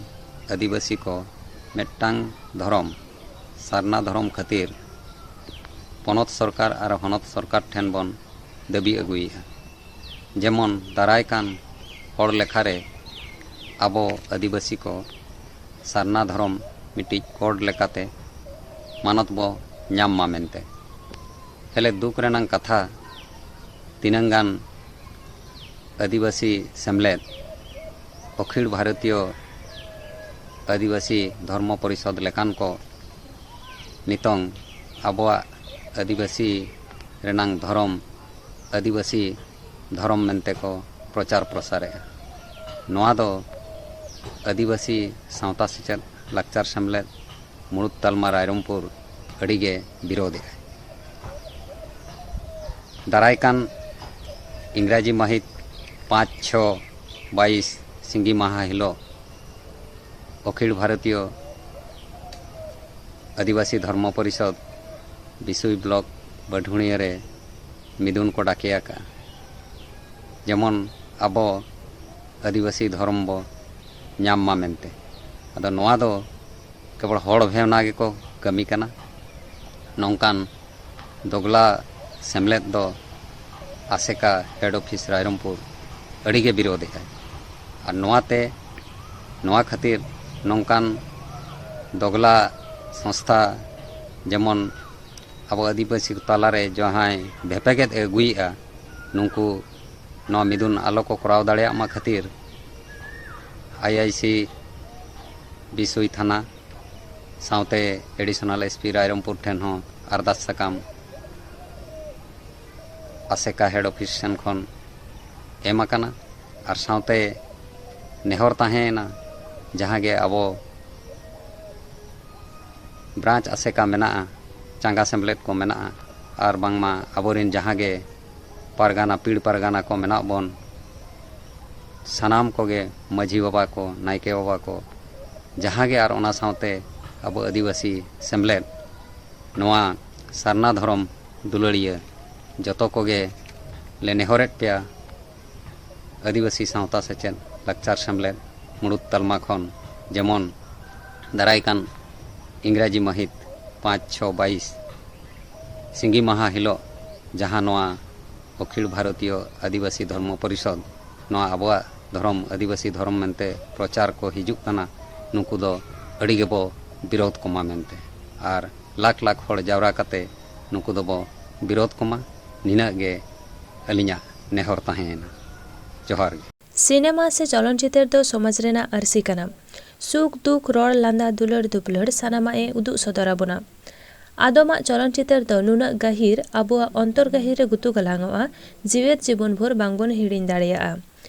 ᱟᱹᱫᱤᱵᱟᱹᱥᱤ ᱠᱚ ᱢᱤᱫᱴᱟᱝ ᱫᱷᱚᱨᱚᱢ, ᱥᱟᱨᱱᱟ ᱫᱷᱚᱨᱚᱢ ᱠᱷᱟᱹᱛᱤᱨ ᱯᱚᱱᱚᱛ ᱥᱚᱨᱠᱟᱨ ᱟᱨ ᱦᱚᱱᱚᱛ ᱥᱚᱨᱠᱟᱨ ᱴᱷᱮᱱ ᱵᱚᱱ ᱫᱟᱹᱵᱤ ᱟᱹᱜᱩᱭᱮᱫᱼᱟ᱾ ᱡᱮᱢᱚᱱ ᱫᱟᱨᱟᱭ ᱠᱟᱱ ᱦᱚᱲ ᱞᱮᱠᱷᱟ ᱨᱮ ᱟᱵᱚ ᱟᱹᱫᱤᱵᱟᱹᱥᱤ ᱠᱚ ᱥᱟᱨᱱᱟ ᱫᱷᱚᱨᱚᱢ ᱢᱤᱫᱴᱤᱡ ᱠᱳᱰ ᱞᱮᱠᱟᱛᱮ ᱢᱟᱱᱚᱛ ᱵᱚ ᱧᱟᱢ ᱢᱟ ᱢᱮᱱᱛᱮ᱾ ᱦᱮᱞᱮ ᱫᱩᱠ ᱨᱮᱱᱟᱝ ᱠᱟᱛᱷᱟ, ᱛᱤᱱᱟᱹᱝ ᱜᱟᱱ ᱟᱹᱫᱤᱵᱟᱹᱥᱤ ᱥᱮᱢᱞᱮᱫ, ᱚᱠᱷᱤᱲ ᱵᱷᱟᱨᱚᱛᱤᱭᱚ ᱟᱹᱫᱤᱵᱟᱹᱥᱤ ᱫᱷᱚᱨᱢᱚ ᱯᱚᱨᱤᱥᱚᱫᱽ ᱞᱮᱠᱟᱱ ᱠᱚ ᱱᱤᱛᱚᱝ ᱟᱵᱚᱣᱟᱜ ᱟᱹᱫᱤᱵᱟᱹᱥᱤ ᱨᱮᱱᱟᱝ ᱫᱷᱚᱨᱚᱢ ᱟᱹᱫᱤᱵᱟᱹᱥᱤ ᱫᱷᱚᱨᱚᱢ ᱢᱮᱱᱛᱮ ᱠᱚ ᱯᱨᱚᱪᱟᱨ ᱯᱨᱚᱥᱟᱨᱮᱫᱼᱟ᱾ ᱱᱚᱣᱟ ᱫᱚ ᱟᱹᱫᱤᱵᱟᱹᱥᱤ ᱥᱟᱶᱛᱟ ᱥᱮᱪᱮᱫ ᱞᱟᱠᱪᱟᱨ ᱥᱮᱢᱞᱮᱫ ᱢᱩᱲᱩᱫ ᱛᱟᱞᱢᱟ ᱨᱟᱭᱨᱚᱝᱯᱩᱨ ᱟᱹᱰᱤᱜᱮ ᱵᱤᱨᱳᱫᱷᱮᱫᱼᱟᱭ᱾ ᱫᱟᱨᱟᱭ ᱠᱟᱱ ᱤᱝᱨᱟᱡᱤ ᱢᱟᱹᱦᱤᱛ ᱯᱟᱸᱪ ᱪᱷᱚ ᱵᱟᱭᱤᱥ ᱥᱤᱸᱜᱤ ᱢᱟᱦᱟ ᱦᱤᱞᱳᱜ ᱚᱠᱷᱤᱞ ᱵᱷᱟᱨᱚᱛᱤᱭᱚ ᱟᱹᱫᱤᱵᱟᱹᱥᱤ ᱫᱷᱚᱨᱢᱚ ᱯᱚᱨᱤᱥᱚᱫᱽ ᱵᱤᱥᱩᱭ ᱵᱞᱚᱠ ᱵᱟᱹᱰᱷᱩᱬᱤᱭᱟᱹ ᱨᱮ ᱢᱤᱫᱩᱱ ᱠᱚ ᱰᱟᱠᱮ ᱟᱠᱟᱫᱼᱟ, ᱡᱮᱢᱚᱱ ᱟᱵᱚ ᱟᱹᱫᱤᱵᱟᱹᱥᱤ ᱫᱷᱚᱨᱚᱢ ᱵᱚ ᱧᱟᱢ ᱢᱟ ᱢᱮᱱᱛᱮ᱾ ᱟᱫᱚ ᱱᱚᱣᱟ ᱫᱚ ᱠᱮᱵᱚᱞ ᱦᱚᱲ ᱵᱷᱮᱣᱱᱟ ᱜᱮᱠᱚ ᱠᱟᱹᱢᱤ ᱠᱟᱱᱟ᱾ ᱱᱚᱝᱠᱟᱱ ᱫᱚᱜᱽᱞᱟ ᱥᱮᱢᱞᱮᱫ ᱫᱚ ᱟᱥᱮᱠᱟ ᱦᱮᱰ ᱚᱯᱷᱤᱥ ᱨᱟᱭᱨᱚᱝᱯᱩᱨ ᱟᱹᱰᱤᱜᱮ ᱵᱤᱨᱳᱫᱷᱮᱫᱼᱟᱭ᱾ ᱱᱚᱣᱟᱛᱮ, ᱱᱚᱣᱟ ᱠᱷᱟᱹᱛᱤᱨ ᱱᱚᱝᱠᱟᱱ ᱫᱚᱜᱽᱞᱟ ᱥᱚᱝᱥᱛᱷᱟ, ᱡᱮᱢᱚᱱ ᱟᱵᱚ ᱟᱹᱫᱤᱵᱟᱹᱥᱤ ᱠᱚ ᱛᱟᱞᱟᱨᱮ ᱡᱟᱦᱟᱸᱭ ᱵᱷᱮᱯᱮᱜᱮᱫ ᱮ ᱟᱹᱜᱩᱭᱮᱫᱼᱟ, ᱱᱩᱠᱩ ᱱᱚᱣᱟ ᱢᱤᱫᱩᱱ ᱟᱞᱚ ᱠᱚ ᱠᱚᱨᱟᱣ ᱫᱟᱲᱮᱭᱟᱜ ᱢᱟ ᱠᱷᱟᱹᱛᱤᱨ ᱟᱭ ᱟᱭ ᱥᱤ ᱵᱤᱥᱩᱭ ᱛᱷᱟᱱᱟ ᱥᱟᱶᱛᱮ ᱮᱰᱤᱥᱚᱱᱟᱞ ᱮᱥ ᱯᱤ ᱨᱟᱭᱨᱚᱝᱯᱩᱨ ᱴᱷᱮᱱ ᱦᱚᱸ ᱟᱨᱫᱟᱥ ᱥᱟᱠᱟᱢ ᱟᱥᱮᱠᱟ ᱦᱮᱰ ᱚᱯᱷᱤᱥ ᱥᱮᱱ ᱠᱷᱚᱱ ᱮᱢ ᱟᱠᱟᱱᱟ᱾ ᱟᱨ ᱥᱟᱶᱛᱮ ᱱᱮᱦᱚᱨ ᱛᱟᱦᱮᱸᱭᱮᱱᱟ, ᱡᱟᱦᱟᱸ ᱜᱮ ᱟᱵᱚ ᱵᱨᱟᱧᱪ ᱟᱥᱮᱠᱟ ᱢᱮᱱᱟᱜᱼᱟ, ᱪᱟᱸᱜᱟ ᱥᱮᱢᱞᱮᱫ ᱠᱚ ᱢᱮᱱᱟᱜᱼᱟ, ᱟᱨ ᱵᱟᱝᱢᱟ ᱟᱵᱚᱨᱮᱱ ᱡᱟᱦᱟᱸ ᱜᱮ ᱯᱟᱨᱜᱟᱱᱟ, ᱯᱤᱲ ᱯᱟᱨᱜᱟᱱᱟ ᱠᱚ ᱢᱮᱱᱟᱜ ᱵᱚᱱ, ᱥᱟᱱᱟᱢ ᱠᱚᱜᱮ ᱢᱟᱹᱡᱷᱤ ᱵᱟᱵᱟ ᱠᱚ, ᱱᱟᱭᱠᱮ ᱵᱟᱵᱟ ᱠᱚ, ᱡᱟᱦᱟᱸ ᱜᱮ ᱟᱨ ᱚᱱᱟ ᱥᱟᱶᱛᱮ ᱟᱵᱚ ᱟᱹᱫᱤᱵᱟᱹᱥᱤ ᱥᱮᱢᱞᱮᱫ, ᱱᱚᱣᱟ ᱥᱟᱨᱱᱟ ᱫᱷᱚᱨᱚᱢ ᱫᱩᱞᱟᱹᱲᱤᱭᱟᱹ ᱡᱚᱛᱚ ᱠᱚᱜᱮ ᱞᱮ ᱱᱮᱦᱚᱨᱮᱫ ᱯᱮᱭᱟ, ᱟᱹᱫᱤᱵᱟᱹᱥᱤ ᱥᱟᱶᱛᱟ ᱥᱮᱪᱮᱫ ᱞᱟᱠᱪᱟᱨ ᱥᱮᱢᱞᱮᱫ ᱢᱩᱲᱩᱫ ᱛᱟᱞᱢᱟ ᱠᱷᱚᱱ, ᱡᱮᱢᱚᱱ ᱫᱟᱨᱟᱭ ᱠᱟᱱ ᱤᱝᱨᱟᱡᱤ ᱢᱟᱹᱦᱤᱛ ᱯᱟᱸᱪ ᱪᱷᱚ ᱵᱟᱭᱤᱥ ᱥᱤᱸᱜᱤ ᱢᱟᱦᱟ ᱦᱤᱞᱳᱜ ᱡᱟᱦᱟᱸ ᱱᱚᱣᱟ ᱚᱠᱷᱤᱞ ᱵᱷᱟᱨᱚᱛᱤᱭᱚ ᱟᱹᱫᱤᱵᱟᱹᱥᱤ ᱫᱷᱚᱨᱢᱚ ᱯᱚᱨᱤᱥᱚᱫᱽ ᱱᱚᱣᱟ ᱟᱵᱚᱣᱟᱜ ᱫᱷᱚᱨᱚᱢ ᱟᱹᱫᱤᱵᱟᱹᱥᱤ ᱫᱷᱚᱨᱚᱢ ᱢᱮᱱᱛᱮ ᱯᱨᱚᱪᱟᱨ ᱠᱚ ᱦᱤᱡᱩᱜ ᱠᱟᱱᱟ, ᱱᱩᱠᱩ ᱫᱚ ᱟᱹᱰᱤ ᱜᱮᱵᱚ ᱵᱤᱨᱳᱫᱷ ᱠᱚᱢᱟ ᱢᱮᱱᱛᱮ᱾ ᱟᱨ ᱞᱟᱠᱷ ᱞᱟᱠᱷ ᱦᱚᱲ ᱡᱟᱣᱨᱟ ᱠᱟᱛᱮ ᱱᱩᱠᱩ ᱫᱚᱵᱚ ᱵᱤᱨᱳᱫᱷ ᱠᱚᱢᱟ, ᱱᱤᱱᱟᱹᱜ ᱜᱮ ᱟᱹᱞᱤᱧᱟᱜ ᱱᱮᱦᱚᱨ ᱛᱟᱦᱮᱸᱭᱮᱱᱟ᱾ ᱡᱚᱦᱟᱨ ᱜᱮ᱾ ᱥᱤᱱᱮᱢᱟ ᱥᱮ ᱪᱚᱞᱚᱱᱪᱤᱛᱟᱹᱨ ᱫᱚ ᱥᱚᱢᱟᱡᱽ ᱨᱮᱱᱟᱜ ᱟᱹᱨᱥᱤ ᱠᱟᱱᱟ᱾ ᱥᱩᱠ ᱫᱩᱠ, ᱨᱚᱲ ᱞᱟᱸᱫᱟ, ᱫᱩᱞᱟᱹᱲ ᱫᱩᱯᱞᱟᱹᱲ ᱥᱟᱱᱟᱢᱟᱜ ᱮ ᱩᱫᱩᱜ ᱥᱚᱫᱚᱨ ᱟᱵᱚᱱᱟ᱾ ᱟᱫᱚᱢᱟᱜ ᱪᱚᱞᱚᱱᱪᱤᱛᱟᱹᱨ ᱫᱚ ᱱᱩᱱᱟᱹᱜ ᱜᱟᱹᱦᱤᱨ, ᱟᱵᱚᱣᱟᱜ ᱚᱱᱛᱚᱨ ᱜᱟᱹᱦᱤᱨ ᱨᱮ ᱜᱩᱛᱩ ᱜᱟᱞᱟᱝᱚᱜᱼᱟ, ᱡᱤᱣᱮᱫ ᱡᱤᱵᱚᱱ ᱵᱷᱳᱨ ᱵᱟᱝᱵᱚᱱ ᱦᱤᱲᱤᱧ ᱫᱟᱲᱮᱭᱟᱜᱼᱟ᱾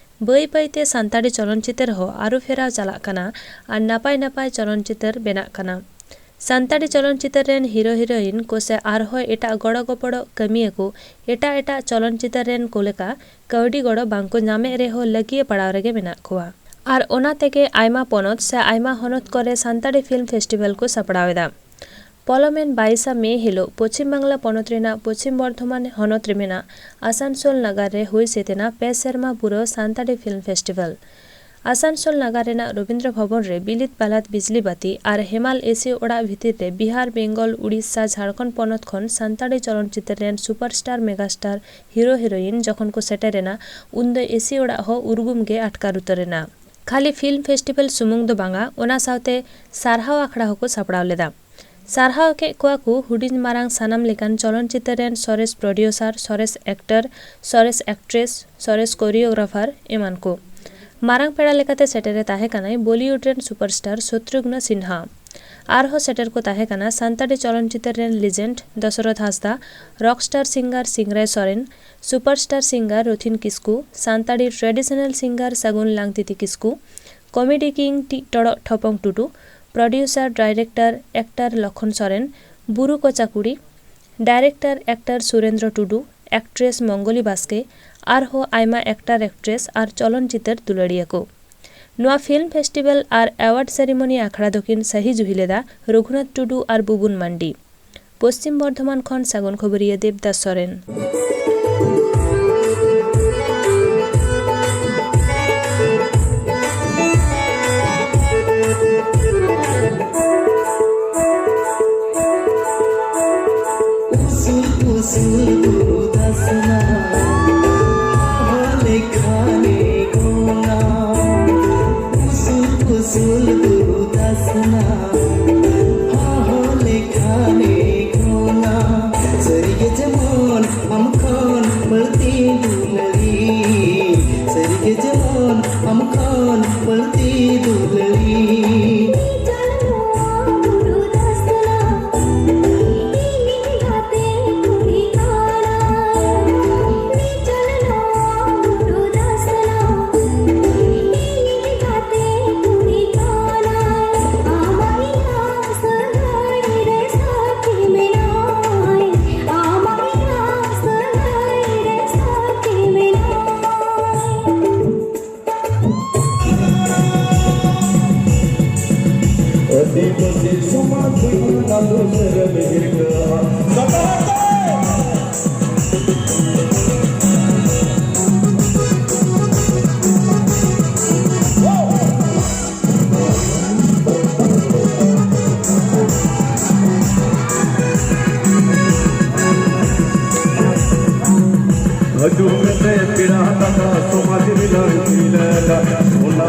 ᱵᱟᱹᱭ ᱵᱟᱹᱭᱛᱮ ᱥᱟᱱᱛᱟᱲᱤ ᱪᱚᱞᱚᱱᱪᱤᱛᱟᱹᱨ ᱦᱚᱸ ᱟᱹᱨᱩ ᱯᱷᱮᱨᱟᱣ ᱪᱟᱞᱟᱜ ᱠᱟᱱᱟ ᱟᱨ ᱱᱟᱯᱟᱭ ᱱᱟᱯᱟᱭ ᱪᱚᱞᱚᱱᱪᱤᱛᱟᱹᱨ ᱵᱮᱱᱟᱜ ᱠᱟᱱᱟ᱾ ᱥᱟᱱᱛᱟᱲᱤ ᱪᱚᱞᱚᱱᱪᱤᱛᱟᱹᱨ ᱨᱮᱱ ᱦᱤᱨᱳ ᱦᱤᱨᱳᱭᱤᱱ ᱠᱚ ᱥᱮ ᱟᱨᱦᱚᱸ ᱮᱴᱟᱜ ᱜᱚᱲᱚ ᱜᱚᱯᱚᱲᱚ ᱠᱟᱹᱢᱤᱭᱟᱹ ᱠᱚ ᱮᱴᱟᱜ ᱮᱴᱟᱜ ᱪᱚᱞᱚᱱᱪᱤᱛᱟᱹᱨ ᱨᱮᱱ ᱠᱚ ᱞᱮᱠᱟ ᱠᱟᱹᱣᱰᱤ ᱜᱚᱲᱚ ᱵᱟᱝᱠᱚ ᱧᱟᱢᱮᱫ ᱨᱮᱦᱚᱸ ᱞᱟᱹᱠᱤᱭᱟᱹ ᱯᱟᱲᱟᱣ ᱨᱮᱜᱮ ᱢᱮᱱᱟᱜ ᱠᱚᱣᱟ᱾ ᱟᱨ ᱚᱱᱟ ᱛᱮᱜᱮ ᱟᱭᱢᱟ ᱯᱚᱱᱚᱛ ᱥᱮ ᱟᱭᱢᱟ ᱦᱚᱱᱚᱛ ᱠᱚᱨᱮ ᱥᱟᱱᱛᱟᱲᱤ ᱯᱷᱤᱞᱢ ᱯᱷᱮᱥᱴᱤᱵᱷᱮᱞ ᱠᱚ ᱥᱟᱯᱲᱟᱣ ᱮᱫᱟ᱾ ᱯᱚᱞᱚᱢᱮᱱ ᱵᱟᱭᱤᱥᱟ ᱢᱮ ᱦᱤᱞᱳᱜ ᱯᱚᱪᱷᱤᱢ ᱵᱟᱝᱞᱟ ᱯᱚᱱᱚᱛ ᱨᱮᱱᱟᱜ ᱯᱚᱪᱷᱤᱢ ᱵᱚᱨᱫᱷᱚᱢᱟᱱ ᱦᱚᱱᱚᱛ ᱨᱮ ᱢᱮᱱᱟᱜ ᱟᱥᱟᱱᱥᱳᱞ ᱱᱟᱜᱟᱨ ᱨᱮ ᱦᱩᱭ ᱥᱟᱹᱛ ᱮᱱᱟ ᱯᱮ ᱥᱮᱨᱢᱟ ᱯᱩᱨᱟᱹᱣ ᱥᱟᱱᱛᱟᱲᱤ ᱯᱷᱤᱞᱢ ᱯᱷᱮᱥᱴᱤᱵᱷᱮᱞ᱾ ᱟᱥᱟᱱᱥᱳᱞ ᱱᱟᱜᱟᱨ ᱨᱮᱱᱟᱜ ᱨᱚᱵᱤᱱᱫᱨᱚ ᱵᱷᱚᱵᱚᱱ ᱨᱮ ᱵᱤᱞᱤᱛ ᱵᱟᱞᱟᱛ ᱵᱤᱡᱽᱞᱤ ᱵᱟᱹᱛᱤ ᱟᱨ ᱦᱮᱢᱟᱞ ᱮᱥᱤ ᱚᱲᱟᱜ ᱵᱷᱤᱛᱤᱨ ᱨᱮ ᱵᱤᱦᱟᱨ, ᱵᱮᱝᱜᱚᱞ, ᱩᱲᱤᱥᱥᱟ, ᱡᱷᱟᱲᱠᱷᱚᱸᱰ ᱯᱚᱱᱚᱛ ᱠᱷᱚᱱ ᱥᱟᱱᱛᱟᱲᱤ ᱪᱚᱞᱚᱱᱪᱤᱛᱟᱹᱨ ᱨᱮᱱ ᱥᱩᱯᱟᱨᱥᱴᱟᱨ, ᱢᱮᱜᱟᱥᱴᱟᱨ, ᱦᱤᱨᱳ ᱦᱤᱨᱳᱭᱤᱱ ᱡᱚᱠᱷᱚᱱ ᱠᱚ ᱥᱮᱴᱮᱨ ᱮᱱᱟ, ᱩᱱᱫᱚ ᱮᱥᱤ ᱚᱲᱟᱜ ᱦᱚᱸ ᱩᱨᱜᱩᱢ ᱜᱮ ᱟᱴᱠᱟᱨ ᱩᱛᱟᱹᱨ ᱮᱱᱟ᱾ ᱠᱷᱟᱹᱞᱤ ᱯᱷᱤᱞᱢ ᱯᱷᱮᱥᱴᱤᱵᱷᱟᱞ ᱥᱩᱢᱩᱝ ᱫᱚ ᱵᱟᱝᱟ, ᱚᱱᱟ ᱥᱟᱶᱛᱮ ᱥᱟᱨᱦᱟᱣ ᱟᱠᱷᱲᱟ ᱦᱚᱸᱠᱚ ᱥᱟᱯᱲᱟᱣ ᱞᱮᱫᱟ᱾ ᱥᱟᱨᱦᱟᱣ ᱠᱮᱫ ᱠᱚᱣᱟ ᱠᱚ ᱦᱩᱰᱤᱧ ᱢᱟᱨᱟᱝ ᱥᱟᱱᱟᱢ ᱞᱮᱠᱟᱱ ᱪᱚᱞᱚᱱᱪᱤᱛᱟᱹᱨ ᱨᱮᱱ ᱥᱚᱨᱮᱥ ᱯᱨᱚᱰᱭᱩᱥᱟᱨ, ᱥᱚᱨᱮᱥ ᱮᱠᱴᱚᱨ, ᱥᱚᱨᱮᱥ ᱮᱠᱴᱨᱮᱥ, ᱥᱚᱨᱮᱥ ᱠᱳᱨᱤᱭᱳᱜᱨᱟᱯᱷᱟᱨ ᱮᱢᱟᱱ ᱠᱚ᱾ ᱢᱟᱨᱟᱝ ᱯᱮᱲᱟ ᱞᱮᱠᱟᱛᱮ ᱥᱮᱴᱮᱨᱮ ᱛᱟᱦᱮᱸ ᱠᱟᱱᱟᱭ ᱵᱚᱞᱤᱣᱩᱰ ᱨᱮᱱ ᱥᱩᱯᱟᱨᱥᱴᱟᱨ ᱥᱚᱛᱨᱩᱜᱷᱱᱚ ᱥᱤᱱᱦᱟ᱾ ᱟᱨᱦᱚᱸ ᱥᱮᱴᱮᱨ ᱠᱚ ᱛᱟᱦᱮᱸ ᱠᱟᱱᱟ ᱥᱟᱱᱛᱟᱲᱤ ᱪᱚᱞᱚᱱᱪᱤᱛᱟᱹᱨ ᱨᱮᱱ ᱞᱮᱡᱮᱱᱰ ᱫᱚᱥᱚᱨᱚᱛᱷ ᱦᱟᱸᱥᱫᱟ, ᱨᱚᱠᱥᱴᱟᱨ ᱥᱤᱝᱜᱟᱨ ᱥᱤᱝᱨᱟᱭ ᱥᱚᱨᱮᱱ, ᱥᱩᱯᱟᱨᱥᱴᱟᱨ ᱥᱤᱝᱜᱟᱨ ᱨᱚᱛᱷᱤᱱ ᱠᱤᱥᱠᱩ, ᱥᱟᱱᱛᱟᱲᱤ ᱴᱨᱮᱰᱤᱥᱚᱱᱟᱞ ᱥᱤᱝᱜᱟᱨ ᱥᱟᱹᱜᱩᱱ ᱞᱟᱝᱛᱤᱛᱤ ᱠᱤᱥᱠᱩ, ᱠᱚᱢᱮᱰᱤ ᱠᱤᱝ ᱴᱤᱜ ᱴᱚᱲᱚᱜ ᱴᱷᱚᱯᱚᱝ ᱴᱩᱰᱩ, ᱯᱨᱚᱰᱭᱩᱥᱟᱨ, ᱰᱟᱭᱨᱮᱠᱴᱚᱨ, ᱮᱠᱴᱚᱨ ᱞᱚᱠᱷᱚᱱ ᱥᱚᱨᱮᱱ, ᱵᱩᱨᱩ ᱠᱚᱪᱟ ᱠᱩᱲᱤ, ᱰᱟᱭᱨᱮᱠᱴᱚᱨ, ᱮᱠᱴᱚᱨ ᱥᱩᱨᱮᱱᱫᱨᱚ ᱴᱩᱰᱩ, ᱮᱠᱴᱨᱮᱥ ᱢᱚᱝᱜᱚᱞᱤ ᱵᱟᱥᱠᱮ, ᱟᱨᱦᱚᱸ ᱟᱭᱢᱟ ᱮᱠᱴᱚᱨ, ᱮᱠᱴᱨᱮᱥ ᱟᱨ ᱪᱚᱞᱚᱱᱪᱤᱛᱟᱹᱨ ᱫᱩᱞᱟᱹᱲᱤᱭᱟᱹ ᱠᱚ᱾ ᱱᱚᱣᱟ ᱯᱷᱤᱞᱢ ᱯᱷᱮᱥᱴᱤᱵᱷᱟᱞ ᱟᱨ ᱮᱣᱟᱨᱰ ᱥᱮᱨᱮᱢᱚᱱᱤ ᱟᱠᱷᱲᱟ ᱫᱚᱠᱤᱱ ᱥᱟᱹᱦᱤ ᱡᱩᱦᱤ ᱞᱮᱫᱟ ᱨᱚᱜᱷᱩᱱᱟᱛᱷ ᱴᱩᱰᱩ ᱟᱨ ᱵᱩᱵᱩᱱ ᱢᱟᱱᱰᱤ᱾ ᱯᱚᱥᱪᱤᱢ ᱵᱚᱨᱫᱷᱚᱢᱟᱱ ᱠᱷᱚᱱ ᱥᱟᱹᱜᱩᱱ ᱠᱷᱚᱵᱚᱨᱤᱭᱟᱹ ᱫᱮᱵᱽᱫᱟᱥ ᱥᱚᱨᱮᱱ᱾ ᱩᱥᱩᱞ ᱩᱥᱩᱞ ᱵᱩᱨᱩ ᱫᱷᱟᱥᱱᱟ, ᱦᱚ ᱞᱮᱠᱷᱟᱱᱮ ᱜᱚᱱᱟ᱾ ᱩᱥᱩᱞ ᱩᱥᱩᱞ ᱵᱩᱨᱩ ᱫᱷᱟᱥᱱᱟ, ᱦᱚ ᱞᱮᱠᱷᱟᱱᱮ ᱜᱚᱱᱟ᱾ ᱥᱟᱹᱨᱤᱜᱮ ᱡᱮᱢᱚᱱ ᱟᱢ ᱠᱷᱚᱱ ᱵᱟᱹᱲᱛᱤ ᱫᱩᱞᱟᱹᱲᱤ, ᱥᱟᱹᱨᱤᱜᱮ ᱡᱮᱢᱚᱱ ᱟᱢ ᱠᱷᱚᱱ ᱵᱟᱹᱲᱛᱤ ᱫᱩᱞᱟᱹᱲᱤ᱾ ᱟᱹᱫᱤᱵᱟᱹᱥᱤ ᱥᱚᱢᱟᱡᱽ ᱨᱮᱱᱟᱜ ᱫᱩᱥᱟᱹᱨ ᱵᱤᱦᱤᱨ ᱠᱟᱱᱟ᱾ ᱥᱟᱯᱲᱟᱣ ᱛᱮ! ᱦᱤᱡᱩᱜ ᱢᱮᱥᱮ ᱯᱮᱲᱟ ᱫᱟᱫᱟ, ᱥᱚᱢᱟᱡᱽ ᱨᱮᱞᱟᱝ ᱢᱤᱞᱟᱹᱜᱟ᱾ ᱚᱱᱟ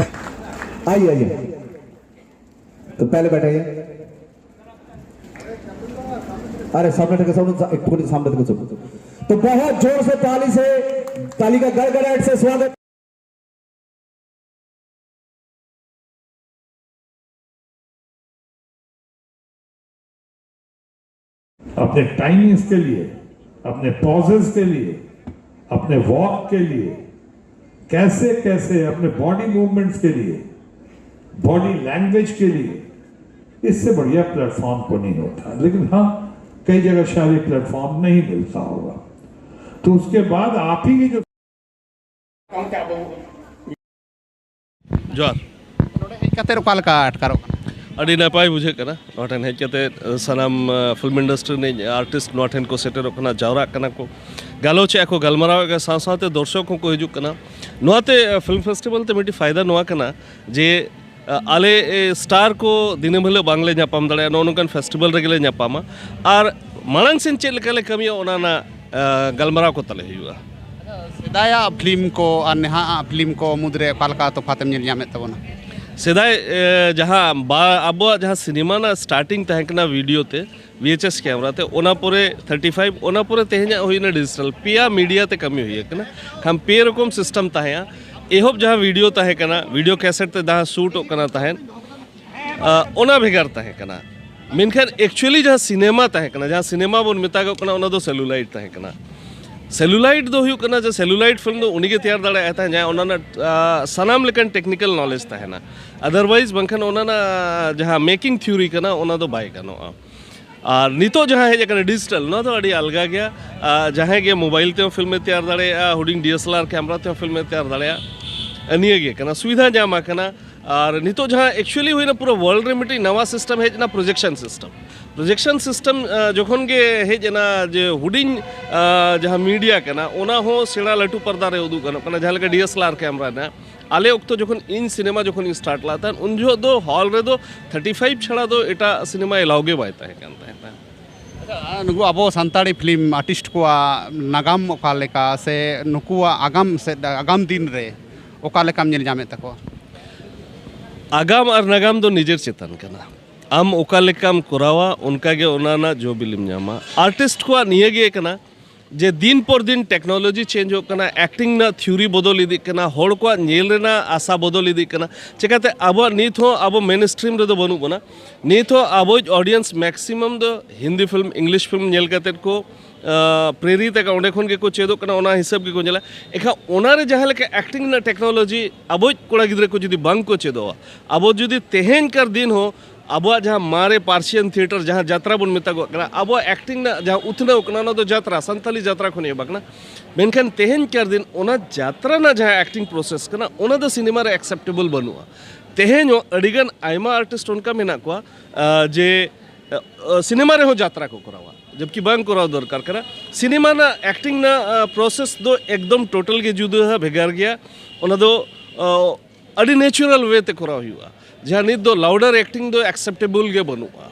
ᱟᱭᱮ, ᱟᱭᱮ᱾ तो पहले बैठाइए। अरे, सामने तक सब लोग, एक थोड़ी सामने तक सब। तो बहुत जोर से ताली से, ताली का गड़गड़ाहट से स्वागत। अपने टाइमिंग्स के लिए, अपने पॉजेस के लिए, अपने वॉक के लिए, कैसे कैसे अपने बॉडी मूवमेंट्स के लिए, बॉडी लैंग्वेज के लिए, इससे बढ़िया प्लेटफॉर्म को नहीं होता। लेकिन हाँ, कई जगह शायद ये प्लेटफॉर्म नहीं मिलता होगा, तो उसके बाद आप ही की जो ᱡᱚᱦᱟᱨ᱾ ᱱᱚᱰᱮ ᱦᱮᱡ ᱠᱟᱛᱮ ᱚᱠᱟ ᱞᱮᱠᱟ ᱟᱴᱠᱟᱨᱚᱜ ᱠᱟᱱᱟ? ᱟᱹᱰᱤ ᱱᱟᱯᱟᱭ ᱵᱩᱡᱷᱟᱹᱜ ᱠᱟᱱᱟ᱾ ᱱᱚᱣᱟ ᱴᱷᱮᱱ ᱦᱮᱡ ᱠᱟᱛᱮ ᱥᱟᱱᱟᱢ ᱯᱷᱤᱞᱢ ᱤᱱᱰᱟᱥᱴᱨᱤ ᱨᱤᱱᱤᱡ ᱟᱨᱴᱤᱥᱴ ᱱᱚᱣᱟ ᱴᱷᱮᱱ ᱠᱚ ᱥᱮᱴᱮᱨᱚᱜ ᱠᱟᱱᱟ, ᱡᱟᱣᱨᱟᱜ ᱠᱟᱱᱟ ᱠᱚ, ᱜᱟᱞᱚᱪᱮᱫᱼᱟ ᱠᱚ, ᱜᱟᱞᱢᱟᱨᱟᱣᱮᱫ ᱠᱟᱱᱟ, ᱥᱟᱶ ᱥᱟᱶᱛᱮ ᱫᱚᱨᱥᱚᱠ ᱦᱚᱸᱠᱚ ᱦᱤᱡᱩᱜ ᱠᱟᱱᱟ᱾ ᱱᱚᱣᱟᱛᱮ ᱯᱷᱤᱞᱢ ᱯᱷᱮᱥᱴᱤᱵᱷᱟᱞ ᱛᱮ ᱢᱤᱫᱴᱤᱡ ᱯᱷᱟᱭᱫᱟ ᱱᱚᱣᱟ ᱠᱟᱱᱟ ᱡᱮ ᱟᱞᱮ ᱥᱴᱟᱨ ᱠᱚ ᱫᱤᱱᱟᱹᱢ ᱦᱤᱞᱳᱜ ᱵᱟᱝᱞᱮ ᱧᱟᱯᱟᱢ ᱫᱟᱲᱮᱭᱟᱜᱼᱟ, ᱱᱚᱜᱼᱚ ᱱᱚᱝᱠᱟᱱ ᱯᱷᱮᱥᱴᱤᱵᱷᱟᱞ ᱨᱮᱜᱮ ᱞᱮ ᱧᱟᱯᱟᱢᱟ᱾ ᱟᱨ ᱢᱟᱲᱟᱝ ᱥᱮᱱ ᱪᱮᱫ ᱞᱮᱠᱟ ᱞᱮ ᱠᱟᱹᱢᱤᱭᱟ, ᱚᱱᱟ ᱨᱮᱱᱟᱜ ᱜᱟᱞᱢᱟᱨᱟᱣ ᱠᱚ ᱛᱟᱞᱮ ᱦᱩᱭᱩᱜᱼᱟ᱾ ᱥᱮᱫᱟᱭᱟᱜ ᱯᱷᱤᱞᱢ ᱠᱚ ᱟᱨ ᱱᱟᱦᱟᱜ ᱯᱷᱤᱞᱢ ᱠᱚ ᱢᱩᱫᱽᱨᱮ ᱚᱠᱟ ᱞᱮᱠᱟ ᱛᱚᱯᱷᱟᱛ ᱮᱢ ᱧᱮᱞ ᱧᱟᱢᱮᱫ ᱛᱟᱵᱚᱱᱟ? ᱥᱮᱫᱟᱭ ᱡᱟᱦᱟᱸ ᱵᱟ ᱟᱵᱚᱣᱟᱜ ᱡᱟᱦᱟᱸ ᱥᱤᱱᱮᱢᱟ ᱨᱮᱱᱟᱜ ᱥᱴᱟᱨᱴᱤᱝ ᱛᱟᱦᱮᱸ ᱠᱟᱱᱟ ᱵᱷᱤᱰᱤᱭᱳ ᱛᱮ, ᱵᱷᱤ ᱮᱭᱤᱪ ᱮᱥ ᱠᱮᱢᱮᱨᱟ ᱛᱮ, ᱚᱱᱟ ᱯᱚᱨᱮ ᱛᱷᱟᱨᱴᱤ ᱯᱷᱟᱭᱤᱵᱷ, ᱚᱱᱟ ᱯᱚᱨᱮ ᱛᱮᱦᱮᱧᱟᱜ ᱦᱩᱭᱱᱟ ᱰᱤᱡᱤᱴᱟᱞ, ᱯᱮᱭᱟ ᱢᱤᱰᱤᱭᱟ ᱛᱮ ᱠᱟᱹᱢᱤ ᱦᱩᱭ ᱟᱠᱟᱱᱟ᱾ ᱠᱷᱟᱱ ᱯᱮ ᱨᱚᱠᱚᱢ ᱥᱤᱥᱴᱮᱢ ᱛᱟᱦᱮᱸᱜᱼᱟ᱾ ᱮᱦᱚᱵ ᱡᱟᱦᱟᱸ ᱵᱷᱤᱰᱤᱭᱳ ᱛᱟᱦᱮᱸ ᱠᱟᱱᱟ, ᱵᱷᱤᱰᱤᱭᱳ ᱠᱮᱥᱮᱴ ᱛᱮ ᱡᱟᱦᱟᱸ ᱥᱩᱴᱚᱜ ᱠᱟᱱᱟ ᱛᱟᱦᱮᱸᱫ, ᱚᱱᱟ ᱵᱷᱮᱜᱟᱨ ᱛᱟᱦᱮᱸ ᱠᱟᱱᱟ᱾ ᱢᱮᱱᱠᱷᱟᱱ ᱮᱠᱪᱩᱭᱮᱞᱤ ᱡᱟᱦᱟᱸ ᱥᱤᱱᱮᱢᱟ ᱛᱟᱦᱮᱸ ᱠᱟᱱᱟ, ᱡᱟᱦᱟᱸ ᱥᱤᱱᱮᱢᱟ ᱵᱚᱱ ᱢᱮᱛᱟᱜᱟᱜ ᱠᱟᱱᱟ, ᱚᱱᱟ ᱫᱚ ᱥᱮᱞᱩᱞᱟᱭᱤᱴ ᱛᱟᱦᱮᱸ ᱠᱟᱱᱟ᱾ ᱥᱮᱞᱩᱞᱟᱭᱤᱴ ᱫᱚ ᱦᱩᱭᱩᱜ ᱠᱟᱱᱟ ᱡᱮ ᱥᱮᱞᱩᱞᱟᱭᱤᱴ ᱯᱷᱤᱞᱢ ᱫᱚ ᱩᱱᱤᱜᱮ ᱛᱮᱭᱟᱨ ᱫᱟᱲᱮᱭᱟᱜ ᱛᱟᱦᱮᱸᱫ, ᱡᱟᱦᱟᱸᱭ ᱚᱱᱟ ᱨᱮᱱᱟᱜ ᱥᱟᱱᱟᱢ ᱞᱮᱠᱟᱱ ᱴᱮᱠᱱᱤᱠᱮᱞ ᱱᱚᱞᱮᱡᱽ ᱛᱟᱦᱮᱱᱟ᱾ ᱟᱫᱟᱨᱣᱟᱭᱤᱡᱽ ᱵᱟᱝᱠᱷᱟᱱ ᱚᱱᱟ ᱨᱮᱱᱟᱜ ᱡᱟᱦᱟᱸ ᱢᱮᱠᱤᱝ ᱛᱷᱤᱭᱳᱨᱤ ᱠᱟᱱᱟ, ᱚᱱᱟ ᱫᱚ ᱵᱟᱭ ᱜᱟᱱᱚᱜᱼᱟ᱾ ᱟᱨ ᱱᱤᱛᱚᱜ ᱡᱟᱦᱟᱸ ᱦᱮᱡ ᱟᱠᱟᱱᱟ ᱰᱤᱡᱤᱴᱟᱞ, ᱱᱚᱣᱟ ᱫᱚ ᱟᱹᱰᱤ ᱟᱞᱜᱟ ᱜᱮᱭᱟ᱾ ᱡᱟᱦᱟᱸᱭ ᱜᱮ ᱢᱳᱵᱟᱭᱤᱞ ᱛᱮᱦᱚᱸ ᱯᱷᱤᱞᱢᱮ ᱛᱮᱭᱟᱨ ᱫᱟᱲᱮᱭᱟᱜᱼᱟ, ᱦᱩᱰᱤᱧ ᱰᱤ ᱮᱥ ᱮᱞ ᱟᱨ ᱠᱮᱢᱮᱨᱟ ᱛᱮᱦᱚᱸ ᱯᱷᱤᱞᱢᱮ ᱛᱮᱭᱟᱨ ᱫᱟᱲᱮᱭᱟᱜᱼᱟ᱾ ᱱᱤᱭᱟᱹ ᱜᱮ ᱠᱟᱱᱟ, ᱥᱩᱵᱤᱫᱷᱟ ᱧᱟᱢ ᱟᱠᱟᱱᱟ᱾ ᱟᱨ ᱱᱤᱛᱚᱜ ᱡᱟᱦᱟᱸ ᱮᱠᱪᱩᱭᱮᱞᱤ ᱦᱩᱭᱱᱟ, ᱯᱩᱨᱟᱹ ᱣᱟᱨᱞᱰ ᱨᱮ ᱢᱤᱫᱴᱤᱡ ᱱᱟᱣᱟ ᱥᱤᱥᱴᱮᱢ ᱦᱮᱡ ᱮᱱᱟ, ᱯᱨᱚᱡᱮᱠᱥᱚᱱ ᱥᱤᱥᱴᱮᱢ᱾ ᱯᱨᱚᱡᱮᱠᱥᱚᱱ ᱥᱤᱥᱴᱮᱢ ᱡᱚᱠᱷᱚᱱ ᱜᱮ ᱦᱮᱡ ᱮᱱᱟ, ᱡᱮ ᱦᱩᱰᱤᱧ ᱡᱟᱦᱟᱸ ᱢᱤᱰᱤᱭᱟ ᱠᱟᱱᱟ, ᱚᱱᱟ ᱦᱚᱸ ᱥᱮᱬᱟ ᱞᱟᱹᱴᱩ ᱯᱚᱨᱫᱟ ᱨᱮ ᱩᱫᱩᱜ ᱜᱟᱱᱚᱜ ᱠᱟᱱᱟ, ᱡᱟᱦᱟᱸ ᱞᱮᱠᱟ ᱰᱤ ᱮᱥ ᱮᱞ ᱟᱨ ᱠᱮᱢᱮᱨᱟ ᱨᱮᱱᱟᱜ᱾ ᱟᱞᱮ ᱚᱠᱛᱚ ᱡᱚᱠᱷᱚᱱ ᱤᱧ ᱥᱤᱱᱮᱢᱟ ᱡᱚᱠᱷᱚᱱ ᱤᱧ ᱥᱴᱟᱨᱴ ᱞᱮᱫ ᱛᱟᱦᱮᱸᱫ, ᱩᱱ ᱡᱚᱦᱚᱜ ᱫᱚ ᱦᱚᱞ ᱨᱮᱫᱚ ᱛᱷᱟᱨᱴᱤ ᱯᱷᱟᱭᱤᱵᱷ ᱪᱷᱟᱲᱟ ᱫᱚ ᱮᱴᱟᱜ ᱥᱤᱱᱮᱢᱟ ᱮᱞᱟᱣ ᱜᱮ ᱵᱟᱭ ᱛᱟᱦᱮᱸ ᱠᱟᱱ ᱛᱟᱦᱮᱸᱫ᱾ ᱱᱩᱠᱩ ᱟᱵᱚ ᱥᱟᱱᱛᱟᱲᱤ ᱯᱷᱤᱞᱢ ᱟᱨᱴᱤᱥᱴ ᱠᱚᱣᱟᱜ ᱱᱟᱜᱟᱢ ᱚᱠᱟ ᱞᱮᱠᱟ, ᱥᱮ ᱱᱩᱠᱩᱣᱟᱜ ᱟᱜᱟᱢ ᱥᱮ ᱟᱜᱟᱢ ᱫᱤᱱ ᱨᱮ ᱚᱠᱟ ᱞᱮᱠᱟᱢ ᱧᱮᱞ ᱧᱟᱢᱮᱫ ᱛᱟᱠᱚᱣᱟ? ᱟᱜᱟᱢ ᱟᱨ ᱱᱟᱜᱟᱢ ᱫᱚ ᱱᱤᱡᱮᱨ ᱪᱮᱛᱟᱱ ᱠᱟᱱᱟ᱾ ᱟᱢ ᱚᱠᱟ ᱞᱮᱠᱟᱢ ᱠᱚᱨᱟᱣᱟ, ᱚᱱᱠᱟ ᱜᱮ ᱚᱱᱟ ᱨᱮᱱᱟᱜ ᱡᱚ ᱵᱤᱞᱤᱢ ᱧᱟᱢᱟ᱾ ᱟᱨᱴᱤᱥᱴ ᱠᱚᱣᱟᱜ ᱱᱤᱭᱟᱹ ᱜᱮ ᱠᱟᱱᱟ ᱡᱮ ᱫᱤᱱ ᱯᱚᱨ ᱫᱤᱱ ᱴᱮᱠᱱᱳᱞᱚᱡᱤ ᱪᱮᱧᱡᱽ ᱦᱩᱭᱩᱜ ᱠᱟᱱᱟ, ᱮᱠᱴᱤᱝ ᱨᱮᱱᱟᱜ ᱛᱷᱤᱭᱳᱨᱤ ᱵᱚᱫᱚᱞ ᱤᱫᱤᱜ ᱠᱟᱱᱟ, ᱦᱚᱲ ᱠᱚᱣᱟᱜ ᱧᱮᱞ ᱨᱮᱱᱟᱜ ᱟᱥᱟ ᱵᱚᱫᱚᱞ ᱤᱫᱤᱜ ᱠᱟᱱᱟ᱾ ᱪᱮᱠᱟᱛᱮ ᱟᱵᱚᱣᱟᱜ ᱱᱤᱛ ᱦᱚᱸ ᱟᱵᱚ ᱢᱮᱱ ᱥᱴᱨᱤᱢ ᱨᱮᱫᱚ ᱵᱟᱹᱱᱩᱜ ᱵᱚᱱᱟ᱾ ᱱᱤᱛ ᱦᱚᱸ ᱟᱵᱚᱭᱤᱡ ᱚᱰᱤᱭᱮᱱᱥ ᱢᱮᱠᱥᱤᱢᱟᱢ ᱫᱚ ᱦᱤᱱᱫᱤ ᱯᱷᱤᱞᱢ, ᱤᱝᱞᱤᱥ ᱯᱷᱤᱞᱢ ᱧᱮᱞ ᱠᱟᱛᱮᱫ ᱠᱚ ᱟᱸ, ᱯᱨᱮᱨᱤᱛ ᱟᱠᱟᱱ, ᱚᱸᱰᱮ ᱠᱷᱚᱱ ᱜᱮᱠᱚ ᱪᱮᱫᱚᱜ ᱠᱟᱱᱟ, ᱚᱱᱟ ᱦᱤᱥᱟᱹᱵ ᱜᱮᱠᱚ ᱧᱮᱞᱟ᱾ ᱮᱱᱠᱷᱟᱱ ᱚᱱᱟᱨᱮ ᱡᱟᱦᱟᱸ ᱞᱮᱠᱟ ᱮᱠᱴᱤᱝ ᱨᱮᱱᱟᱜ ᱴᱮᱠᱱᱳᱞᱚᱡᱤ ᱟᱵᱚᱭᱤᱡ ᱠᱚᱲᱟ ᱜᱤᱫᱽᱨᱟᱹ ᱠᱚ ᱡᱩᱫᱤ ᱵᱟᱝ ᱠᱚ ᱪᱮᱫᱚᱜᱼᱟ, ᱟᱵᱚ ᱡᱩᱫᱤ ᱛᱮᱦᱮᱧ ᱠᱟᱨ ᱫᱤᱱ ᱦᱚᱸ ᱟᱵᱚᱣᱟᱜ ᱡᱟᱦᱟᱸ ᱢᱟᱨᱮ ᱯᱟᱨᱥᱤᱭᱟᱱ ᱛᱷᱤᱭᱮᱴᱟᱨ ᱡᱟᱦᱟᱸ ᱡᱟᱛᱨᱟ ᱵᱚᱱ ᱢᱮᱛᱟᱜᱟᱜ ᱠᱟᱱᱟ, ᱟᱵᱚᱣᱟᱜ ᱮᱠᱴᱤᱝ ᱨᱮᱱᱟᱜ ᱡᱟᱦᱟᱸ ᱩᱛᱱᱟᱹᱣ ᱠᱟᱱᱟ, ᱚᱱᱟ ᱫᱚ ᱡᱟᱛᱨᱟ, ᱥᱟᱱᱛᱟᱞᱤ ᱡᱟᱛᱨᱟ ᱠᱷᱚᱱ ᱮᱦᱚᱵ ᱟᱠᱟᱱᱟ᱾ ᱢᱮᱱᱠᱷᱟᱱ ᱛᱮᱦᱮᱧ ᱠᱟᱨ ᱫᱤᱱ ᱚᱱᱟ ᱡᱟᱛᱨᱟ ᱨᱮᱱᱟᱜ ᱡᱟᱦᱟᱸ ᱮᱠᱴᱤᱝ ᱯᱨᱚᱥᱮᱥ ᱠᱟᱱᱟ, ᱚᱱᱟ ᱫᱚ ᱥᱤᱱᱮᱢᱟ ᱨᱮ ᱮᱠᱥᱮᱯᱴᱮᱵᱚᱞ ᱵᱟᱹᱱᱩᱜᱼᱟ᱾ ᱛᱮᱦᱮᱧ ᱦᱚᱸ ᱟᱹᱰᱤᱜᱟᱱ ᱟᱭᱢᱟ ᱟᱨᱴᱤᱥᱴ ᱚᱱᱠᱟ ᱢᱮᱱᱟᱜ ᱠᱚᱣᱟ, ᱟᱸ, ᱡᱮ, ᱟᱸ, ᱥᱤᱱᱮᱢᱟ ᱨᱮᱦᱚᱸ ᱡᱟᱛᱨᱟ ᱠᱚ ᱠᱚᱨᱟᱣᱟ, ᱡᱚᱵᱠᱤ ᱵᱟᱝ ᱠᱚᱨᱟᱣ ᱫᱚᱨᱠᱟᱨ ᱠᱟᱱᱟ᱾ ᱥᱤᱱᱮᱢᱟ ᱨᱮᱱᱟᱜ ᱮᱠᱴᱤᱝ ᱨᱮᱱᱟᱜ, ᱟᱸ, ᱯᱨᱚᱥᱮᱥ ᱫᱚ ᱮᱠᱫᱚᱢ ᱴᱳᱴᱟᱞ ᱜᱮ ᱡᱩᱫᱟᱹ, ᱵᱷᱮᱜᱟᱨ ᱜᱮᱭᱟ᱾ ᱚᱱᱟ ᱫᱚ, ᱟᱸ, ᱟᱹᱰᱤ ᱱᱮᱪᱟᱨᱟᱞ ᱣᱮ ᱛᱮ ᱠᱚᱨᱟᱣ ᱦᱩᱭᱩᱜᱼᱟ᱾ ᱡᱟᱦᱟᱸ ᱱᱤᱛ ᱫᱚ ᱞᱟᱣᱰᱟᱨ ᱮᱠᱴᱤᱝ ᱫᱚ ᱮᱠᱥᱮᱯᱴᱮᱵᱚᱞ ᱜᱮ ᱵᱟᱹᱱᱩᱜᱼᱟ᱾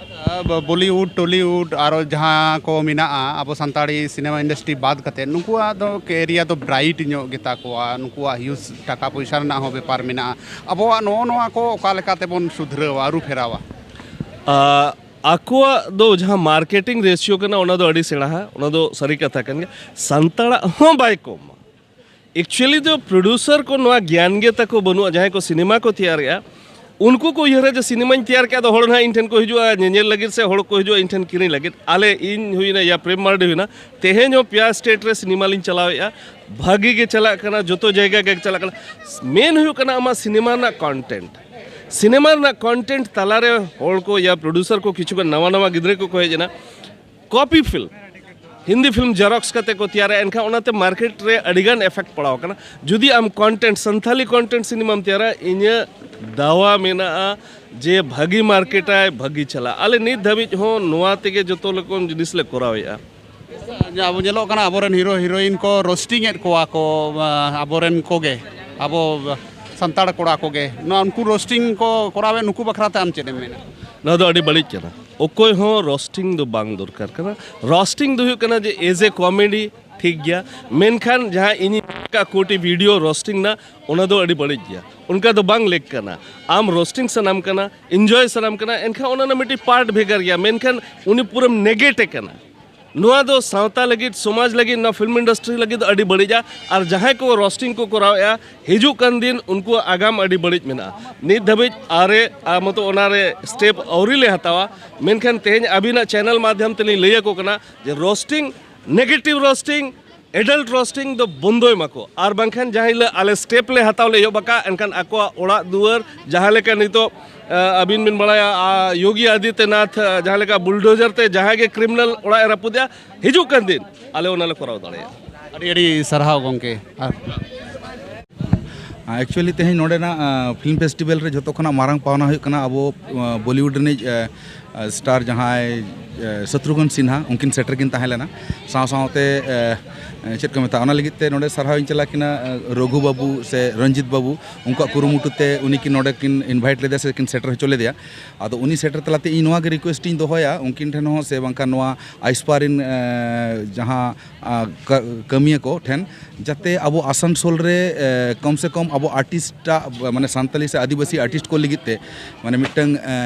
ᱟᱪᱪᱷᱟ, ᱵᱚ-, ᱵᱚᱞᱤᱣᱩᱰ, ᱴᱚᱞᱤᱣᱩᱰ, ᱟᱨᱚ ᱡᱟᱦᱟᱸ ᱠᱚ ᱢᱮᱱᱟᱜᱼᱟ ᱟᱵᱚ ᱥᱟᱱᱛᱟᱲᱤ ᱥᱤᱱᱮᱢᱟ ᱤᱱᱰᱟᱥᱴᱨᱤ ᱵᱟᱫ ᱠᱟᱛᱮ, ᱱᱩᱠᱩᱣᱟᱜ ᱫᱚ ᱠᱮᱨᱤᱭᱟᱨ ᱫᱚ ᱵᱨᱟᱭᱤᱴ ᱧᱚᱜ ᱜᱮᱛᱟ ᱠᱚᱣᱟ, ᱱᱩᱠᱩᱣᱟᱜ ᱦᱤᱭᱩᱡᱽ ᱴᱟᱠᱟ ᱯᱚᱭᱥᱟ ᱨᱮᱱᱟᱜ ᱦᱚᱸ ᱵᱮᱯᱟᱨ ᱢᱮᱱᱟᱜᱼᱟ᱾ ᱟᱵᱚᱣᱟᱜ ᱱᱚᱜᱼᱚ ᱱᱚᱣᱟ ᱠᱚ ᱚᱠᱟ ᱞᱮᱠᱟ ᱛᱮᱵᱚᱱ ᱥᱩᱫᱷᱨᱟᱹᱣᱟ, ᱟᱹᱨᱩ ᱯᱷᱮᱨᱟᱣᱟ? ᱟᱸ, ᱟᱠᱚᱣᱟᱜ ᱫᱚ ᱡᱟᱦᱟᱸ ᱢᱟᱨᱠᱮᱴᱤᱝ ᱨᱮᱥᱤᱭᱳ ᱠᱟᱱᱟ, ᱚᱱᱟ ᱫᱚ ᱟᱹᱰᱤ ᱥᱮᱬᱟᱣᱟ, ᱚᱱᱟ ᱫᱚ ᱥᱟᱹᱨᱤ ᱠᱟᱛᱷᱟ ᱠᱟᱱ ᱜᱮᱭᱟ᱾ ᱥᱟᱱᱛᱟᱲᱟᱜ ᱦᱚᱸ ᱵᱟᱭ ᱠᱚᱢᱟ᱾ ᱮᱠᱪᱩᱭᱮᱞᱤ ᱫᱚ ᱯᱨᱚᱰᱭᱩᱥᱟᱨ ᱠᱚ ᱱᱚᱣᱟ ᱜᱮᱭᱟᱱ ᱜᱮ ᱛᱟᱠᱚ ᱵᱟᱹᱱᱩᱜᱼᱟ, ᱡᱟᱦᱟᱸᱭ ᱠᱚ ᱥᱤᱱᱮᱢᱟ ᱠᱚ ᱛᱮᱭᱟᱨᱮᱜᱼᱟ, ᱩᱱᱠᱩ ᱠᱚ ᱩᱭᱦᱟᱹᱨᱟ ᱡᱮ ᱥᱤᱱᱮᱢᱟᱧ ᱛᱮᱭᱟᱨ ᱠᱮᱜᱼᱟ, ᱟᱫᱚ ᱦᱚᱲ ᱱᱟᱦᱟᱜ ᱤᱧ ᱴᱷᱮᱱ ᱠᱚ ᱦᱤᱡᱩᱜᱼᱟ ᱧᱮᱧᱮᱞ ᱞᱟᱹᱜᱤᱫ, ᱥᱮ ᱦᱚᱲ ᱠᱚ ᱦᱤᱡᱩᱜᱼᱟ ᱤᱧ ᱴᱷᱮᱱ ᱠᱤᱨᱤᱧ ᱞᱟᱹᱜᱤᱫ᱾ ᱟᱞᱮ, ᱤᱧ ᱦᱩᱭᱱᱟ ᱭᱟ ᱯᱨᱮᱢ ᱢᱟᱨᱰᱤ ᱦᱩᱭᱱᱟ, ᱛᱮᱦᱮᱧ ᱦᱚᱸ ᱯᱮᱭᱟ ᱥᱴᱮᱴ ᱨᱮ ᱥᱤᱱᱮᱢᱟ ᱞᱤᱧ ᱪᱟᱞᱟᱣᱮᱜᱼᱟ, ᱵᱷᱟᱹᱜᱤ ᱜᱮ ᱪᱟᱞᱟᱜ ᱠᱟᱱᱟ, ᱡᱚᱛᱚ ᱡᱟᱭᱜᱟ ᱜᱮ ᱪᱟᱞᱟᱜ ᱠᱟᱱᱟ᱾ ᱢᱮᱱ ᱦᱩᱭᱩᱜ ᱠᱟᱱᱟ ᱟᱢᱟᱜ ᱥᱤᱱᱮᱢᱟ ᱨᱮᱱᱟᱜ ᱠᱚᱱᱴᱮᱱᱴ᱾ ᱥᱤᱱᱮᱢᱟ ᱨᱮᱱᱟᱜ ᱠᱚᱱᱴᱮᱱᱴ ᱛᱟᱞᱟᱨᱮ ᱦᱚᱲ ᱠᱚ ᱭᱟ ᱯᱨᱚᱰᱭᱩᱥᱟᱨ ᱠᱚ ᱠᱤᱪᱷᱩᱜᱟᱱ ᱱᱟᱣᱟ ᱱᱟᱣᱟ ᱜᱤᱫᱽᱨᱟᱹ ᱠᱚᱠᱚ ᱦᱮᱡ ᱮᱱᱟ, ᱠᱚᱯᱤ ᱯᱷᱤᱞᱢ, ᱦᱤᱱᱫᱤ ᱯᱷᱤᱞᱢ ᱡᱮᱨᱚᱠᱥ ᱠᱟᱛᱮ ᱠᱚ ᱛᱮᱭᱟᱨᱟ, ᱮᱱᱠᱷᱟᱱ ᱚᱱᱟᱛᱮ ᱢᱟᱨᱠᱮᱴ ᱨᱮ ᱟᱹᱰᱤᱜᱟᱱ ᱮᱯᱷᱮᱠᱴ ᱯᱟᱲᱟᱣ ᱟᱠᱟᱱᱟ᱾ ᱡᱩᱫᱤ ᱟᱢ ᱠᱚᱱᱴᱮᱱᱴ, ᱥᱟᱱᱛᱷᱟᱞᱤ ᱠᱚᱱᱴᱮᱱᱴ ᱥᱤᱱᱮᱢᱟᱢ ᱛᱮᱭᱟᱨᱟ, ᱤᱧᱟᱹᱜ ᱫᱟᱣᱟ ᱢᱮᱱᱟᱜᱼᱟ ᱡᱮ ᱵᱷᱟᱹᱜᱤ ᱢᱟᱨᱠᱮᱴᱟᱭ, ᱵᱷᱟᱹᱜᱤ ᱪᱟᱞᱟᱜᱼᱟ᱾ ᱟᱞᱮ ᱱᱤᱛ ᱫᱷᱟᱹᱵᱤᱡ ᱦᱚᱸ ᱱᱚᱣᱟ ᱛᱮᱜᱮ ᱡᱚᱛᱚ ᱨᱚᱠᱚᱢ ᱡᱤᱱᱤᱥ ᱞᱮ ᱠᱚᱨᱟᱣᱮᱫᱼᱟ᱾ ᱟᱵᱚ ᱧᱮᱞᱚᱜ ᱠᱟᱱᱟ ᱟᱵᱚᱨᱮᱱ ᱦᱤᱨᱳ ᱦᱤᱨᱳᱭᱤᱱ ᱠᱚ ᱨᱳᱥᱴᱤᱝ ᱮᱫ ᱠᱚᱣᱟ ᱠᱚ, ᱟᱵᱚᱨᱮᱱ ᱠᱚᱜᱮ, ᱟᱵᱚ ᱥᱟᱱᱛᱟᱲ ᱠᱚᱲᱟ ᱠᱚᱜᱮ, ᱱᱚᱣᱟ ᱩᱱᱠᱩ ᱨᱳᱥᱴᱤᱝ ᱠᱚ ᱠᱚᱨᱟᱣᱮᱫ, ᱱᱩᱠᱩ ᱵᱟᱠᱷᱨᱟ ᱛᱮ ᱟᱢ ᱪᱮᱫ ᱮᱢ ᱢᱮᱱᱟ? ᱱᱚᱣᱟ ᱫᱚ ᱟᱹᱰᱤ ᱵᱟᱹᱲᱤᱡ ᱠᱟᱱᱟ᱾ ᱚᱠᱚᱭ ᱦᱚᱸ ᱨᱳᱥᱴᱤᱝ ᱫᱚ ᱵᱟᱝ ᱫᱚᱨᱠᱟᱨ ᱠᱟᱱᱟ᱾ ᱨᱳᱥᱴᱤᱝ ᱫᱚ ᱦᱩᱭᱩᱜ ᱠᱟᱱᱟ ᱡᱮ ᱮᱡ ᱮ ᱠᱚᱢᱮᱰᱤ ᱴᱷᱤᱠ ᱜᱮᱭᱟ, ᱢᱮᱱᱠᱷᱟᱱ ᱡᱟᱦᱟᱸ ᱤᱧᱤᱧ ᱧᱮᱞ ᱟᱠᱟᱫ ᱠᱳᱴᱤ ᱵᱷᱤᱰᱤᱭᱳ ᱨᱳᱥᱴᱤᱝ ᱨᱮᱱᱟᱜ, ᱚᱱᱟ ᱫᱚ ᱟᱹᱰᱤ ᱵᱟᱹᱲᱤᱡ ᱜᱮᱭᱟ, ᱚᱱᱠᱟ ᱫᱚ ᱵᱟᱝ ᱞᱮᱠ ᱠᱟᱱᱟ᱾ ᱟᱢ ᱨᱳᱥᱴᱤᱝ ᱥᱟᱱᱟᱢ ᱠᱟᱱᱟ, ᱤᱱᱡᱚᱭ ᱥᱟᱱᱟᱢ ᱠᱟᱱᱟ, ᱮᱱᱠᱷᱟᱱ ᱚᱱᱟ ᱨᱮᱱᱟᱜ ᱢᱤᱫᱴᱤᱡ ᱯᱟᱨᱴ ᱵᱷᱮᱜᱟᱨ ᱜᱮᱭᱟ, ᱢᱮᱱᱠᱷᱟᱱ ᱩᱱᱤ ᱯᱩᱨᱟᱹᱢ ᱱᱮᱜᱮᱴ ᱮ ᱠᱟᱱᱟ᱾ ᱱᱚᱣᱟ ᱫᱚ ᱥᱟᱶᱛᱟ ᱞᱟᱹᱜᱤᱫ, ᱥᱚᱢᱟᱡᱽ ᱞᱟᱹᱜᱤᱫ, ᱱᱚᱣᱟ ᱯᱷᱤᱞᱢ ᱤᱱᱰᱟᱥᱴᱨᱤ ᱞᱟᱹᱜᱤᱫ ᱫᱚ ᱟᱹᱰᱤ ᱵᱟᱹᱲᱤᱡᱟ᱾ ᱟᱨ ᱡᱟᱦᱟᱸᱭ ᱠᱚ ᱨᱳᱥᱴᱤᱝ ᱠᱚ ᱠᱚᱨᱟᱣᱮᱫᱼᱟ, ᱦᱤᱡᱩᱜ ᱠᱟᱱ ᱫᱤᱱ ᱩᱱᱠᱩᱣᱟᱜ ᱟᱜᱟᱢ ᱟᱹᱰᱤ ᱵᱟᱹᱲᱤᱡ ᱢᱮᱱᱟᱜᱼᱟ᱾ ᱱᱤᱛ ᱫᱷᱟᱹᱵᱤᱡ ᱟᱨᱮ, ᱟᱨ ᱢᱚᱛᱚ ᱚᱱᱟᱨᱮ ᱥᱴᱮᱯ ᱟᱹᱣᱨᱤ ᱞᱮ ᱦᱟᱛᱟᱣᱟ, ᱢᱮᱱᱠᱷᱟᱱ ᱛᱮᱦᱮᱧ ᱟᱹᱵᱤᱱᱟᱜ ᱪᱮᱱᱮᱞ ᱢᱟᱫᱽᱫᱷᱚᱢ ᱛᱮᱞᱤᱧ ᱞᱟᱹᱭ ᱟᱠᱚ ᱠᱟᱱᱟ ᱡᱮ roasting, negative roasting, adult roasting ᱫᱚ ᱵᱚᱱᱫᱚᱭ ᱢᱟᱠᱚ, ᱟᱨ ᱵᱟᱝᱠᱷᱟᱱ ᱡᱟᱦᱟᱸ ᱦᱤᱞᱳᱜ ᱟᱞᱮ ᱥᱴᱮᱯ ᱞᱮ ᱦᱟᱛᱟᱣ ᱞᱮ ᱮᱦᱚᱵ ᱟᱠᱟᱫ, ᱮᱱᱠᱷᱟᱱ ᱟᱠᱚᱣᱟᱜ ᱚᱲᱟᱜ ᱫᱩᱣᱟᱹᱨ, ᱡᱟᱦᱟᱸ ᱞᱮᱠᱟ ᱱᱤᱛᱚᱜ, ᱟ, ᱟᱹᱵᱤᱱ ᱵᱤᱱ ᱵᱟᱲᱟᱭᱟ, ᱟ, ᱭᱳᱜᱤ ᱟᱫᱤᱛᱭᱚᱱᱟᱛᱷ, ᱟ, ᱡᱟᱦᱟᱸ ᱞᱮᱠᱟ ᱵᱩᱞᱰᱳᱡᱟᱨ ᱛᱮ ᱡᱟᱦᱟᱸᱭ ᱜᱮ ᱠᱨᱤᱢᱤᱱᱟᱞ ᱚᱲᱟᱜ ᱮ ᱨᱟᱹᱯᱩᱫᱮᱜᱼᱟ, ᱦᱤᱡᱩᱜ ᱠᱟᱱ ᱫᱤᱱ ᱟᱞᱮ ᱚᱱᱟ ᱞᱮ ᱠᱚᱨᱟᱣ ᱫᱟᱲᱮᱭᱟᱜᱼᱟ᱾ ᱟᱹᱰᱤ ᱟᱹᱰᱤ ᱥᱟᱨᱦᱟᱣ ᱜᱚᱢᱠᱮ᱾ ᱟᱨ ᱮᱠᱪᱩᱭᱮᱞᱤ ᱛᱮᱦᱮᱧ ᱱᱚᱰᱮᱱᱟᱜ ᱯᱷᱤᱞᱢ ᱯᱷᱮᱥᱴᱤᱵᱷᱮᱞ ᱨᱮ ᱡᱷᱚᱛᱚ ᱠᱷᱚᱱᱟᱜ ᱢᱟᱨᱟᱝ ᱯᱟᱣᱱᱟ ᱦᱩᱭᱩᱜ ᱠᱟᱱᱟ ᱟᱵᱚ ᱵᱚᱞᱤᱣᱩᱰ ᱨᱤᱱᱤᱡ ᱥᱴᱟᱨ ᱡᱟᱦᱟᱸᱭ ᱥᱚᱛᱨᱩᱜᱷᱚᱱ ᱥᱤᱱᱦᱟ, ᱩᱱᱠᱤᱱ ᱥᱮᱴᱮᱨ ᱠᱤᱱ ᱛᱟᱦᱮᱸ ᱞᱮᱱᱟ᱾ ᱥᱟᱶ ᱥᱟᱶᱛᱮ ᱪᱮᱫ ᱠᱚ ᱢᱮᱛᱟᱜᱼᱟ, ᱚᱱᱟ ᱞᱟᱹᱜᱤᱫ ᱛᱮ ᱱᱚᱰᱮ ᱥᱟᱨᱦᱟᱣ ᱤᱧ ᱪᱟᱞᱟ ᱠᱤᱱᱟ ᱨᱚᱜᱷᱩ ᱵᱟᱹᱵᱩ ᱥᱮ ᱨᱚᱧᱡᱤᱛ ᱵᱟᱹᱵᱩ, ᱩᱱᱠᱩᱣᱟᱜ ᱠᱩᱨᱩᱢᱩᱴᱩ ᱛᱮ ᱩᱱᱤ ᱠᱤᱱ ᱱᱚᱰᱮ ᱠᱤᱱ ᱤᱱᱵᱷᱟᱭᱤᱴ ᱞᱮᱫᱮᱭᱟ ᱥᱮ ᱠᱤᱱ ᱥᱮᱴᱮᱨ ᱦᱚᱪᱚ ᱞᱮᱫᱮᱭᱟ᱾ ᱟᱫᱚ ᱩᱱᱤ ᱥᱮᱴᱮᱨ ᱛᱟᱞᱟᱛᱮ ᱤᱧ ᱱᱚᱣᱟ ᱜᱮ ᱨᱤᱠᱩᱭᱮᱥᱴ ᱤᱧ ᱫᱚᱦᱚᱭᱟ ᱩᱱᱠᱤᱱ ᱴᱷᱮᱱ ᱦᱚᱸ, ᱥᱮ ᱵᱟᱝᱠᱷᱟᱱ ᱱᱚᱣᱟ ᱟᱭᱥᱯᱟ ᱨᱤᱱ ᱡᱟᱦᱟᱸ ᱠᱟᱹᱢᱤᱭᱟᱹ ᱠᱚ ᱴᱷᱮᱱ, ᱡᱟᱛᱮ ᱟᱵᱚ ᱟᱥᱟᱱᱥᱳᱞ ᱨᱮ ᱠᱚᱢ ᱥᱮ ᱠᱚᱢ ᱟᱵᱚ ᱟᱨᱴᱤᱥᱴᱟᱜ, ᱢᱟᱱᱮ ᱥᱟᱱᱛᱟᱞᱤ ᱥᱮ ᱟᱹᱫᱤᱵᱟᱹᱥᱤ ᱟᱨᱴᱤᱥᱴ ᱠᱚ ᱞᱟᱹᱜᱤᱫ ᱛᱮ ᱢᱟᱱᱮ ᱢᱤᱫᱴᱟᱝ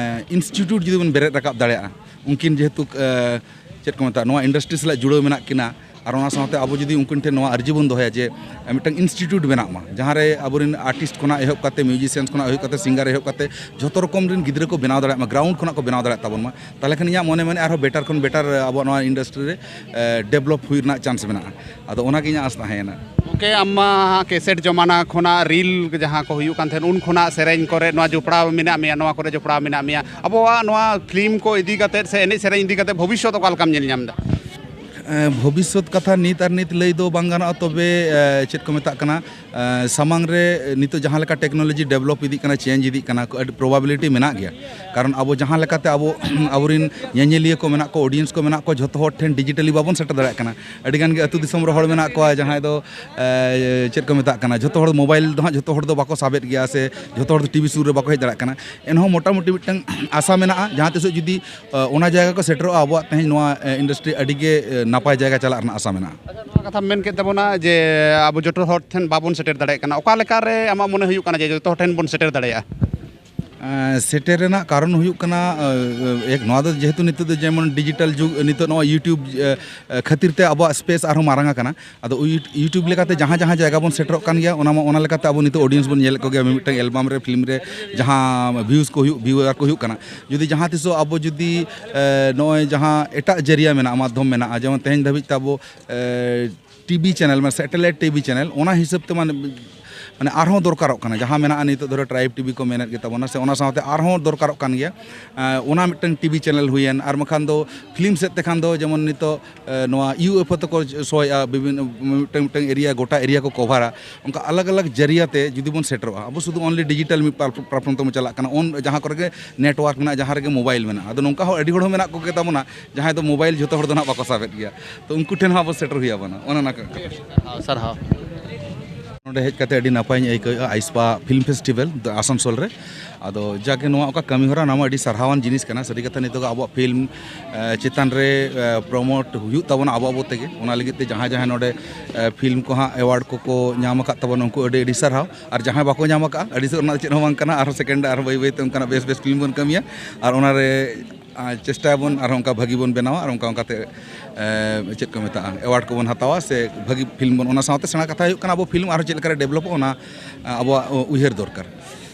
ᱤᱱᱥᱴᱤᱴᱤᱭᱩᱴ ᱡᱩᱫᱤ ᱵᱚᱱ ᱵᱮᱨᱮᱫ ᱨᱟᱠᱟᱵ ᱫᱟᱲᱮᱭᱟᱜᱼᱟ᱾ ᱩᱱᱠᱤᱱ ᱡᱮᱦᱮᱛᱩ ᱪᱮᱫ ᱠᱚ ᱢᱮᱛᱟᱜᱼᱟ, ᱱᱚᱣᱟ ᱤᱱᱰᱟᱥᱴᱨᱤ ᱥᱟᱞᱟᱜ ᱡᱩᱲᱟᱹᱣ ᱢᱮᱱᱟᱜ ᱠᱤᱱᱟ, ᱟᱨ ᱚᱱᱟ ᱥᱟᱶᱛᱮ ᱟᱵᱚ ᱡᱩᱫᱤ ᱩᱱᱠᱤᱱ ᱴᱷᱮᱱ ᱱᱚᱣᱟ ᱟᱨᱡᱤ ᱵᱚᱱ ᱫᱚᱦᱚᱭᱟ ᱡᱮ ᱢᱤᱫᱴᱟᱝ ᱤᱱᱥᱴᱤᱴᱤᱭᱩᱴ ᱵᱮᱱᱟᱜ ᱢᱟ, ᱡᱟᱦᱟᱸ ᱨᱮ ᱟᱵᱚᱨᱮᱱ ᱟᱨᱴᱤᱥᱴ ᱠᱷᱚᱱᱟᱜ ᱮᱦᱚᱵ ᱠᱟᱛᱮ, ᱢᱤᱭᱩᱡᱤᱥᱤᱭᱟᱱᱥ ᱠᱷᱚᱱᱟᱜ ᱮᱦᱚᱵ ᱠᱟᱛᱮ, ᱥᱤᱝᱜᱟᱨ ᱮᱦᱚᱵ ᱠᱟᱛᱮ, ᱡᱷᱚᱛᱚ ᱨᱚᱠᱚᱢ ᱨᱮᱱ ᱜᱤᱫᱽᱨᱟᱹ ᱠᱚ ᱵᱮᱱᱟᱣ ᱫᱟᱲᱮᱭᱟᱜ ᱢᱟ, ᱜᱨᱟᱣᱩᱱᱰ ᱠᱷᱚᱱᱟᱜ ᱠᱚ ᱵᱮᱱᱟᱣ ᱫᱟᱲᱮᱭᱟᱜ ᱛᱟᱵᱚᱱ ᱢᱟ᱾ ᱛᱟᱦᱚᱞᱮ ᱠᱷᱟᱱ ᱤᱧᱟᱹᱜ ᱢᱚᱱᱮ ᱢᱮᱱᱮᱫ ᱟᱨᱦᱚᱸ ᱵᱮᱴᱟᱨ ᱠᱷᱚᱱ ᱵᱮᱴᱟᱨ ᱟᱵᱚᱣᱟᱜ ᱱᱚᱣᱟ ᱤᱱᱰᱟᱥᱴᱨᱤ ᱨᱮ ᱰᱮᱵᱷᱞᱚᱯ ᱦᱩᱭ ᱨᱮᱱᱟᱜ ᱪᱟᱱᱥ ᱢᱮᱱᱟᱜᱼᱟ᱾ ᱟᱫᱚ ᱚᱱᱟᱜᱮ ᱤᱧᱟᱹᱜ ᱟᱥ ᱛᱟᱦᱮᱸᱭᱮᱱᱟ᱾ ᱜᱚᱢᱠᱮ, ᱟᱢ ᱢᱟ ᱠᱮᱥᱮᱴ ᱡᱚᱢᱟᱱᱟ ᱠᱷᱚᱱᱟᱜ ᱨᱤᱞ ᱡᱟᱦᱟᱸ ᱠᱚ ᱦᱩᱭᱩᱜ ᱠᱟᱱ ᱛᱟᱦᱮᱸᱫ, ᱩᱱ ᱠᱷᱚᱱᱟᱜ ᱥᱮᱨᱮᱧ ᱠᱚᱨᱮ ᱱᱚᱣᱟ ᱡᱚᱯᱲᱟᱣ ᱢᱮᱱᱟᱜ ᱢᱮᱭᱟ, ᱱᱚᱣᱟ ᱠᱚᱨᱮ ᱡᱚᱯᱲᱟᱣ ᱢᱮᱱᱟᱜ ᱢᱮᱭᱟ᱾ ᱟᱵᱚᱣᱟᱜ ᱱᱚᱣᱟ ᱯᱷᱤᱞᱢ ᱠᱚ ᱤᱫᱤ ᱠᱟᱛᱮᱫ ᱥᱮ ᱮᱱᱮᱡ ᱥᱮᱨᱮᱧ ᱤᱫᱤ ᱠᱟᱛᱮᱫ ᱵᱷᱚᱵᱤᱥᱥᱚᱛ ᱚᱠᱟ ᱞᱮᱠᱟᱢ ᱧᱮᱞ ᱧᱟᱢ ᱮᱫᱟ? ᱮᱸ, ᱵᱷᱚᱵᱤᱥᱥᱚᱛ ᱠᱟᱛᱷᱟ ᱱᱤᱛ ᱟᱨ ᱱᱤᱛ ᱞᱟᱹᱭ ᱫᱚ ᱵᱟᱝ ᱜᱟᱱᱚᱜᱼᱟ, ᱛᱚᱵᱮ, ᱮᱸ, ᱪᱮᱫ ᱠᱚ ᱢᱮᱛᱟᱜ ᱠᱟᱱᱟ, ᱮᱸ, ᱥᱟᱢᱟᱝ ᱨᱮ ᱱᱤᱛᱚᱜ ᱡᱟᱦᱟᱸ ᱞᱮᱠᱟ technology develop ᱤᱫᱤᱜ ᱠᱟᱱᱟ, ᱟᱹᱰᱤ probability ᱢᱮᱱᱟᱜ ᱜᱮᱭᱟ᱾ ᱠᱟᱨᱚᱱ ᱟᱵᱚ ᱡᱟᱦᱟᱸ ᱞᱮᱠᱟᱛᱮ ᱟᱵᱚ, ᱟᱵᱚᱨᱮᱱ ᱧᱮᱧᱮᱞᱤᱭᱟᱹ ᱠᱚ ᱢᱮᱱᱟᱜ ᱠᱚ, audience ᱠᱚ ᱢᱮᱱᱟᱜ ᱠᱚ, ᱡᱷᱚᱛᱚ ᱦᱚᱲ ᱴᱷᱮᱱ digitally ᱵᱟᱵᱚᱱ ᱥᱮᱴᱮᱨ ᱫᱟᱲᱮᱭᱟᱜ ᱠᱟᱱᱟ᱾ ᱟᱹᱰᱤ ᱜᱟᱱ ᱜᱮ ᱟᱹᱛᱩ ᱫᱤᱥᱚᱢ ᱨᱮ ᱦᱚᱲ ᱢᱮᱱᱟᱜ ᱠᱚᱣᱟ, ᱡᱟᱦᱟᱸᱭ ᱫᱚ, ᱮᱸ, ᱪᱮᱫ ᱠᱚ ᱢᱮᱛᱟᱜ ᱠᱟᱱᱟ, ᱡᱷᱚᱛᱚ ᱦᱚᱲ mobile ᱫᱚ ᱦᱟᱸᱜ ᱡᱷᱚᱛᱚ ᱦᱚᱲ ᱫᱚ ᱵᱟᱠᱚ ᱥᱟᱵᱮᱫ ᱜᱮᱭᱟ, ᱥᱮ ᱡᱷᱚᱛᱚ ᱦᱚᱲ ᱫᱚ TV ᱥᱩᱨ ᱨᱮ ᱵᱟᱠᱚ ᱦᱮᱡ ᱫᱟᱲᱮᱭᱟᱜ ᱠᱟᱱᱟ᱾ ᱮᱱᱦᱚᱸ ᱢᱚᱴᱟᱢᱩᱴᱤ ᱢᱤᱫᱴᱟᱝ ᱟᱥᱟ ᱢᱮᱱᱟᱜᱼᱟ, ᱡᱟᱦᱟᱸ ᱛᱤᱥᱚᱜ ᱡᱩᱫᱤ ᱚᱱᱟ ᱡᱟᱭᱜᱟ ᱠᱚ ᱥᱮᱴᱮᱨᱚᱜᱼᱟ, ᱟᱵᱚᱣᱟᱜ ᱛᱮᱦᱮᱧ ᱱᱚᱣᱟ, ᱮ, industry ᱟᱹᱰᱤ ᱜᱮ, ᱮ, ᱱᱟᱯᱟᱭ ᱡᱟᱭᱜᱟ ᱪᱟᱞᱟᱜ ᱨᱮᱱᱟᱜ ᱟᱥᱟ ᱢᱮᱱᱟᱜᱼᱟ᱾ ᱟᱪᱪᱷᱟ, ᱱᱚᱣᱟ ᱠᱟᱛᱷᱟᱢ ᱢᱮᱱ ᱠᱮᱫ ᱛᱟᱵᱚᱱᱟ ᱡᱮ ᱟᱵᱚ ᱡᱚᱛᱚ ᱦᱚᱲ ᱴᱷᱮᱱ ᱵᱟᱵᱚᱱ ᱥᱮᱴᱮᱨ ᱫᱟᱲᱮᱭᱟᱜ ᱠᱟᱱᱟ, ᱚᱠᱟ ᱞᱮᱠᱟᱨᱮ ᱟᱢᱟᱜ ᱢᱚᱱᱮ ᱦᱩᱭᱩᱜ ᱠᱟᱱᱟ ᱡᱮ ᱡᱚᱛᱚ ᱦᱚᱲ ᱴᱷᱮᱱ ᱵᱚᱱ ᱥᱮᱴᱮᱨ ᱫᱟᱲᱮᱭᱟᱜᱼᱟ? ᱮ, ᱥᱮᱴᱮᱨ ᱨᱮᱱᱟᱜ ᱠᱟᱨᱚᱱ ᱦᱩᱭᱩᱜ ᱠᱟᱱᱟ, ᱮ, ᱮ, ᱮᱠ, ᱱᱚᱣᱟ ᱫᱚ ᱡᱮᱦᱮᱛᱩ ᱱᱤᱛᱚᱜ ᱫᱚ ᱡᱮᱢᱚᱱ digital ᱡᱩᱜᱽ, ᱱᱤᱛᱚᱜ ᱱᱚᱣᱟ YouTube, ᱮ, ᱮ, ᱠᱷᱟᱹᱛᱤᱨ ᱛᱮ ᱟᱵᱚᱣᱟᱜ space ᱟᱨᱦᱚᱸ ᱢᱟᱨᱟᱝ ᱟᱠᱟᱱᱟ᱾ ᱟᱫᱚ ᱭᱩᱴ-, YouTube ᱞᱮᱠᱟᱛᱮ ᱡᱟᱦᱟᱸ ᱡᱟᱦᱟᱸ ᱡᱟᱭᱜᱟ ᱵᱚᱱ ᱥᱮᱴᱮᱨᱚᱜ ᱠᱟᱱ ᱜᱮᱭᱟ, ᱚᱱᱟ ᱢᱟ, ᱚᱱᱟ ᱞᱮᱠᱟᱛᱮ ᱟᱵᱚ ᱱᱤᱛᱚᱜ audience ᱵᱚᱱ ᱧᱮᱞᱮᱫ ᱠᱚᱜᱮᱭᱟ, ᱢᱤᱫᱴᱟᱝ album ᱨᱮ, film ᱨᱮ ᱡᱟᱦᱟᱸ views ᱠᱚ ᱦᱩᱭᱩᱜ, viewer ᱠᱚ ᱦᱩᱭᱩᱜ ᱠᱟᱱᱟ᱾ ᱡᱩᱫᱤ ᱡᱟᱦᱟᱸ ᱛᱤᱥᱚᱜ ᱟᱵᱚ ᱡᱩᱫᱤ, ᱮ, ᱱᱚᱜᱼᱚᱭ ᱡᱟᱦᱟᱸ ᱮᱴᱟᱜ ᱡᱟᱹᱨᱤᱭᱟ ᱢᱮᱱᱟᱜᱼᱟ, ᱢᱟᱫᱽᱫᱷᱚᱢ ᱢᱮᱱᱟᱜᱼᱟ, ᱡᱮᱢᱚᱱ ᱛᱮᱦᱮᱧ ᱫᱷᱟᱹᱵᱤᱡ ᱛᱮ ᱟᱵᱚ, ᱮ, TV channel, ᱢᱟᱱᱮ satellite TV channel, ᱚᱱᱟ ᱦᱤᱥᱟᱹᱵ ᱛᱮ ᱢᱟᱱᱮ, ᱢᱟᱱᱮ ᱟᱨᱦᱚᱸ ᱫᱚᱨᱠᱟᱨᱚᱜ ᱠᱟᱱᱟ᱾ ᱡᱟᱦᱟᱸ ᱢᱮᱱᱟᱜᱼᱟ ᱱᱤᱛᱚᱜ ᱫᱷᱚᱨᱮ Tribe TV ᱠᱚ ᱢᱮᱱᱮᱫ ᱜᱮ ᱛᱟᱵᱚᱱᱟ, ᱥᱮ ᱚᱱᱟ ᱥᱟᱶᱛᱮ ᱟᱨᱦᱚᱸ ᱫᱚᱨᱠᱟᱨᱚᱜ ᱠᱟᱱ ᱜᱮᱭᱟ᱾ ᱮ, ᱚᱱᱟ ᱢᱤᱫᱴᱟᱝ TV channel ᱦᱩᱭᱮᱱ, ᱟᱨ ᱵᱟᱠᱷᱟᱱ ᱫᱚ film ᱥᱮᱫ ᱛᱮᱠᱷᱟᱱ ᱫᱚ ᱡᱮᱢᱚᱱ ᱱᱤᱛᱚᱜ, ᱮ, ᱱᱚᱣᱟ UFO ᱛᱮᱠᱚ ᱥᱳᱭᱮᱫᱼᱟ, ᱵᱤᱵᱷᱤᱱᱱᱚ ᱢᱤᱫᱴᱟᱝ, ᱢᱤᱫᱴᱟᱝ area, ᱜᱚᱴᱟ area ᱠᱚ ᱠᱚᱵᱷᱟᱨᱟ᱾ ᱚᱱᱠᱟ ᱟᱞᱟᱜᱽ ᱟᱞᱟᱜᱽ ᱡᱟᱹᱨᱤᱭᱟ ᱛᱮ ᱡᱩᱫᱤ ᱵᱚᱱ ᱥᱮᱴᱮᱨᱚᱜᱼᱟ, ᱟᱵᱚ ᱥᱩᱫᱷᱩ only digital ᱢᱤᱫ ᱯᱟᱞ-, platform ᱛᱮᱵᱚᱱ ᱪᱟᱞᱟᱜ ᱠᱟᱱᱟ, ᱚᱱ-, ᱡᱟᱦᱟᱸ ᱠᱚᱨᱮ ᱜᱮ network ᱢᱮᱱᱟᱜᱼᱟ, ᱡᱟᱦᱟᱸ ᱨᱮᱜᱮ mobile ᱢᱮᱱᱟᱜᱼᱟ᱾ ᱟᱫᱚ ᱱᱚᱝᱠᱟ ᱦᱚᱸ ᱟᱹᱰᱤ ᱦᱚᱲ ᱦᱚᱸ ᱢᱮᱱᱟᱜ ᱠᱚᱜᱮ ᱛᱟᱵᱚᱱᱟ, ᱡᱟᱦᱟᱸᱭ ᱫᱚ mobile ᱡᱷᱚᱛᱚ ᱦᱚᱲ ᱫᱚ ᱱᱟᱦᱟᱜ ᱵᱟᱠᱚ ᱥᱟᱵᱮᱫ ᱜᱮᱭᱟ᱾ ᱛᱚ ᱩᱱᱠᱩ ᱴᱷᱮᱱ ᱦᱚᱸ ᱟᱵᱚ ᱥᱮᱴᱮᱨ ᱦᱩᱭ ᱟᱵᱚᱱᱟ, ᱚᱱᱮ ᱚᱱᱟ ᱠᱟᱛᱷᱟ᱾ ᱥᱟᱨᱦᱟᱣ, ᱥᱟᱨᱦᱟᱣ᱾ ᱱᱚᱰᱮ ᱦᱮᱡ ᱠᱟᱛᱮ ᱟᱹᱰᱤ ᱱᱟᱯᱟᱭᱤᱧ ᱟᱹᱭᱠᱟᱹᱣᱮᱫᱼᱟ, ᱟᱭᱥᱯᱟ film festival ᱫᱚ ᱟᱥᱟᱱᱥᱳᱞ ᱨᱮ᱾ ᱟᱫᱚ ᱡᱟᱜᱮ ᱱᱚᱣᱟ ᱚᱠᱟ ᱠᱟᱹᱢᱤ ᱦᱚᱨᱟ, ᱱᱚᱣᱟ ᱢᱟ ᱟᱹᱰᱤ ᱥᱟᱨᱦᱟᱣᱟᱱ ᱡᱤᱱᱤᱥ ᱠᱟᱱᱟ᱾ ᱥᱟᱹᱨᱤ ᱠᱟᱛᱷᱟ, ᱱᱤᱛᱚᱜ ᱟᱵᱚᱣᱟᱜ film, ᱮ, ᱪᱮᱛᱟᱱ ᱨᱮ, ᱮ, promote ᱦᱩᱭᱩᱜ ᱛᱟᱵᱚᱱᱟ ᱟᱵᱚ ᱟᱵᱚ ᱛᱮᱜᱮ᱾ ᱚᱱᱟ ᱞᱟᱹᱜᱤᱫ ᱛᱮ ᱡᱟᱦᱟᱸᱭ ᱡᱟᱦᱟᱸᱭ ᱱᱚᱰᱮ, ᱮ, film ᱠᱚ ᱦᱟᱸᱜ award ᱠᱚᱠᱚ ᱧᱟᱢ ᱟᱠᱟᱫ ᱛᱟᱵᱚᱱᱟ, ᱩᱱᱠᱩ ᱟᱹᱰᱤ ᱟᱹᱰᱤ ᱥᱟᱨᱦᱟᱣ᱾ ᱟᱨ ᱡᱟᱦᱟᱸᱭ ᱵᱟᱠᱚ ᱧᱟᱢ ᱟᱠᱟᱫᱼᱟ, ᱟᱹᱰᱤ ᱥᱮᱫ ᱨᱮᱱᱟᱜ ᱪᱮᱫ ᱦᱚᱸ ᱵᱟᱝ ᱠᱟᱱᱟ, ᱟᱨᱦᱚᱸ second ᱨᱮ ᱟᱨᱦᱚᱸ ᱵᱟᱹᱭ ᱵᱟᱹᱭ ᱛᱮ ᱚᱱᱠᱟᱱᱟᱜ ᱵᱮᱥ ᱵᱮᱥ film ᱵᱚᱱ ᱠᱟᱹᱢᱤᱭᱟ᱾ ᱟᱨ ᱚᱱᱟᱨᱮ ᱟᱨ ᱪᱮᱥᱴᱟᱭᱟᱵᱚᱱ ᱟᱨᱦᱚᱸ ᱚᱱᱠᱟ ᱵᱷᱟᱹᱜᱤ ᱵᱚᱱ ᱵᱮᱱᱟᱣᱟ ᱟᱨ ᱚᱱᱠᱟ ᱚᱱᱠᱟᱛᱮ, ᱮ, ᱪᱮᱫ ᱠᱚ ᱢᱮᱛᱟᱜᱼᱟ, award ᱠᱚᱵᱚᱱ ᱦᱟᱛᱟᱣᱟ ᱥᱮ ᱵᱷᱟᱹᱜᱤ film ᱵᱚᱱ, ᱚᱱᱟ ᱥᱟᱶᱛᱮ ᱥᱮᱬᱟ ᱠᱟᱛᱷᱟ ᱦᱩᱭᱩᱜ ᱠᱟᱱᱟ ᱟᱵᱚ film ᱟᱨᱦᱚᱸ ᱪᱮᱫ ᱞᱮᱠᱟᱨᱮ developᱚᱜᱼᱟ, ᱚᱱᱟ, ᱮ, ᱟᱵᱚᱣᱟᱜ ᱩᱭᱦᱟᱹᱨ ᱫᱚᱨᱠᱟᱨ᱾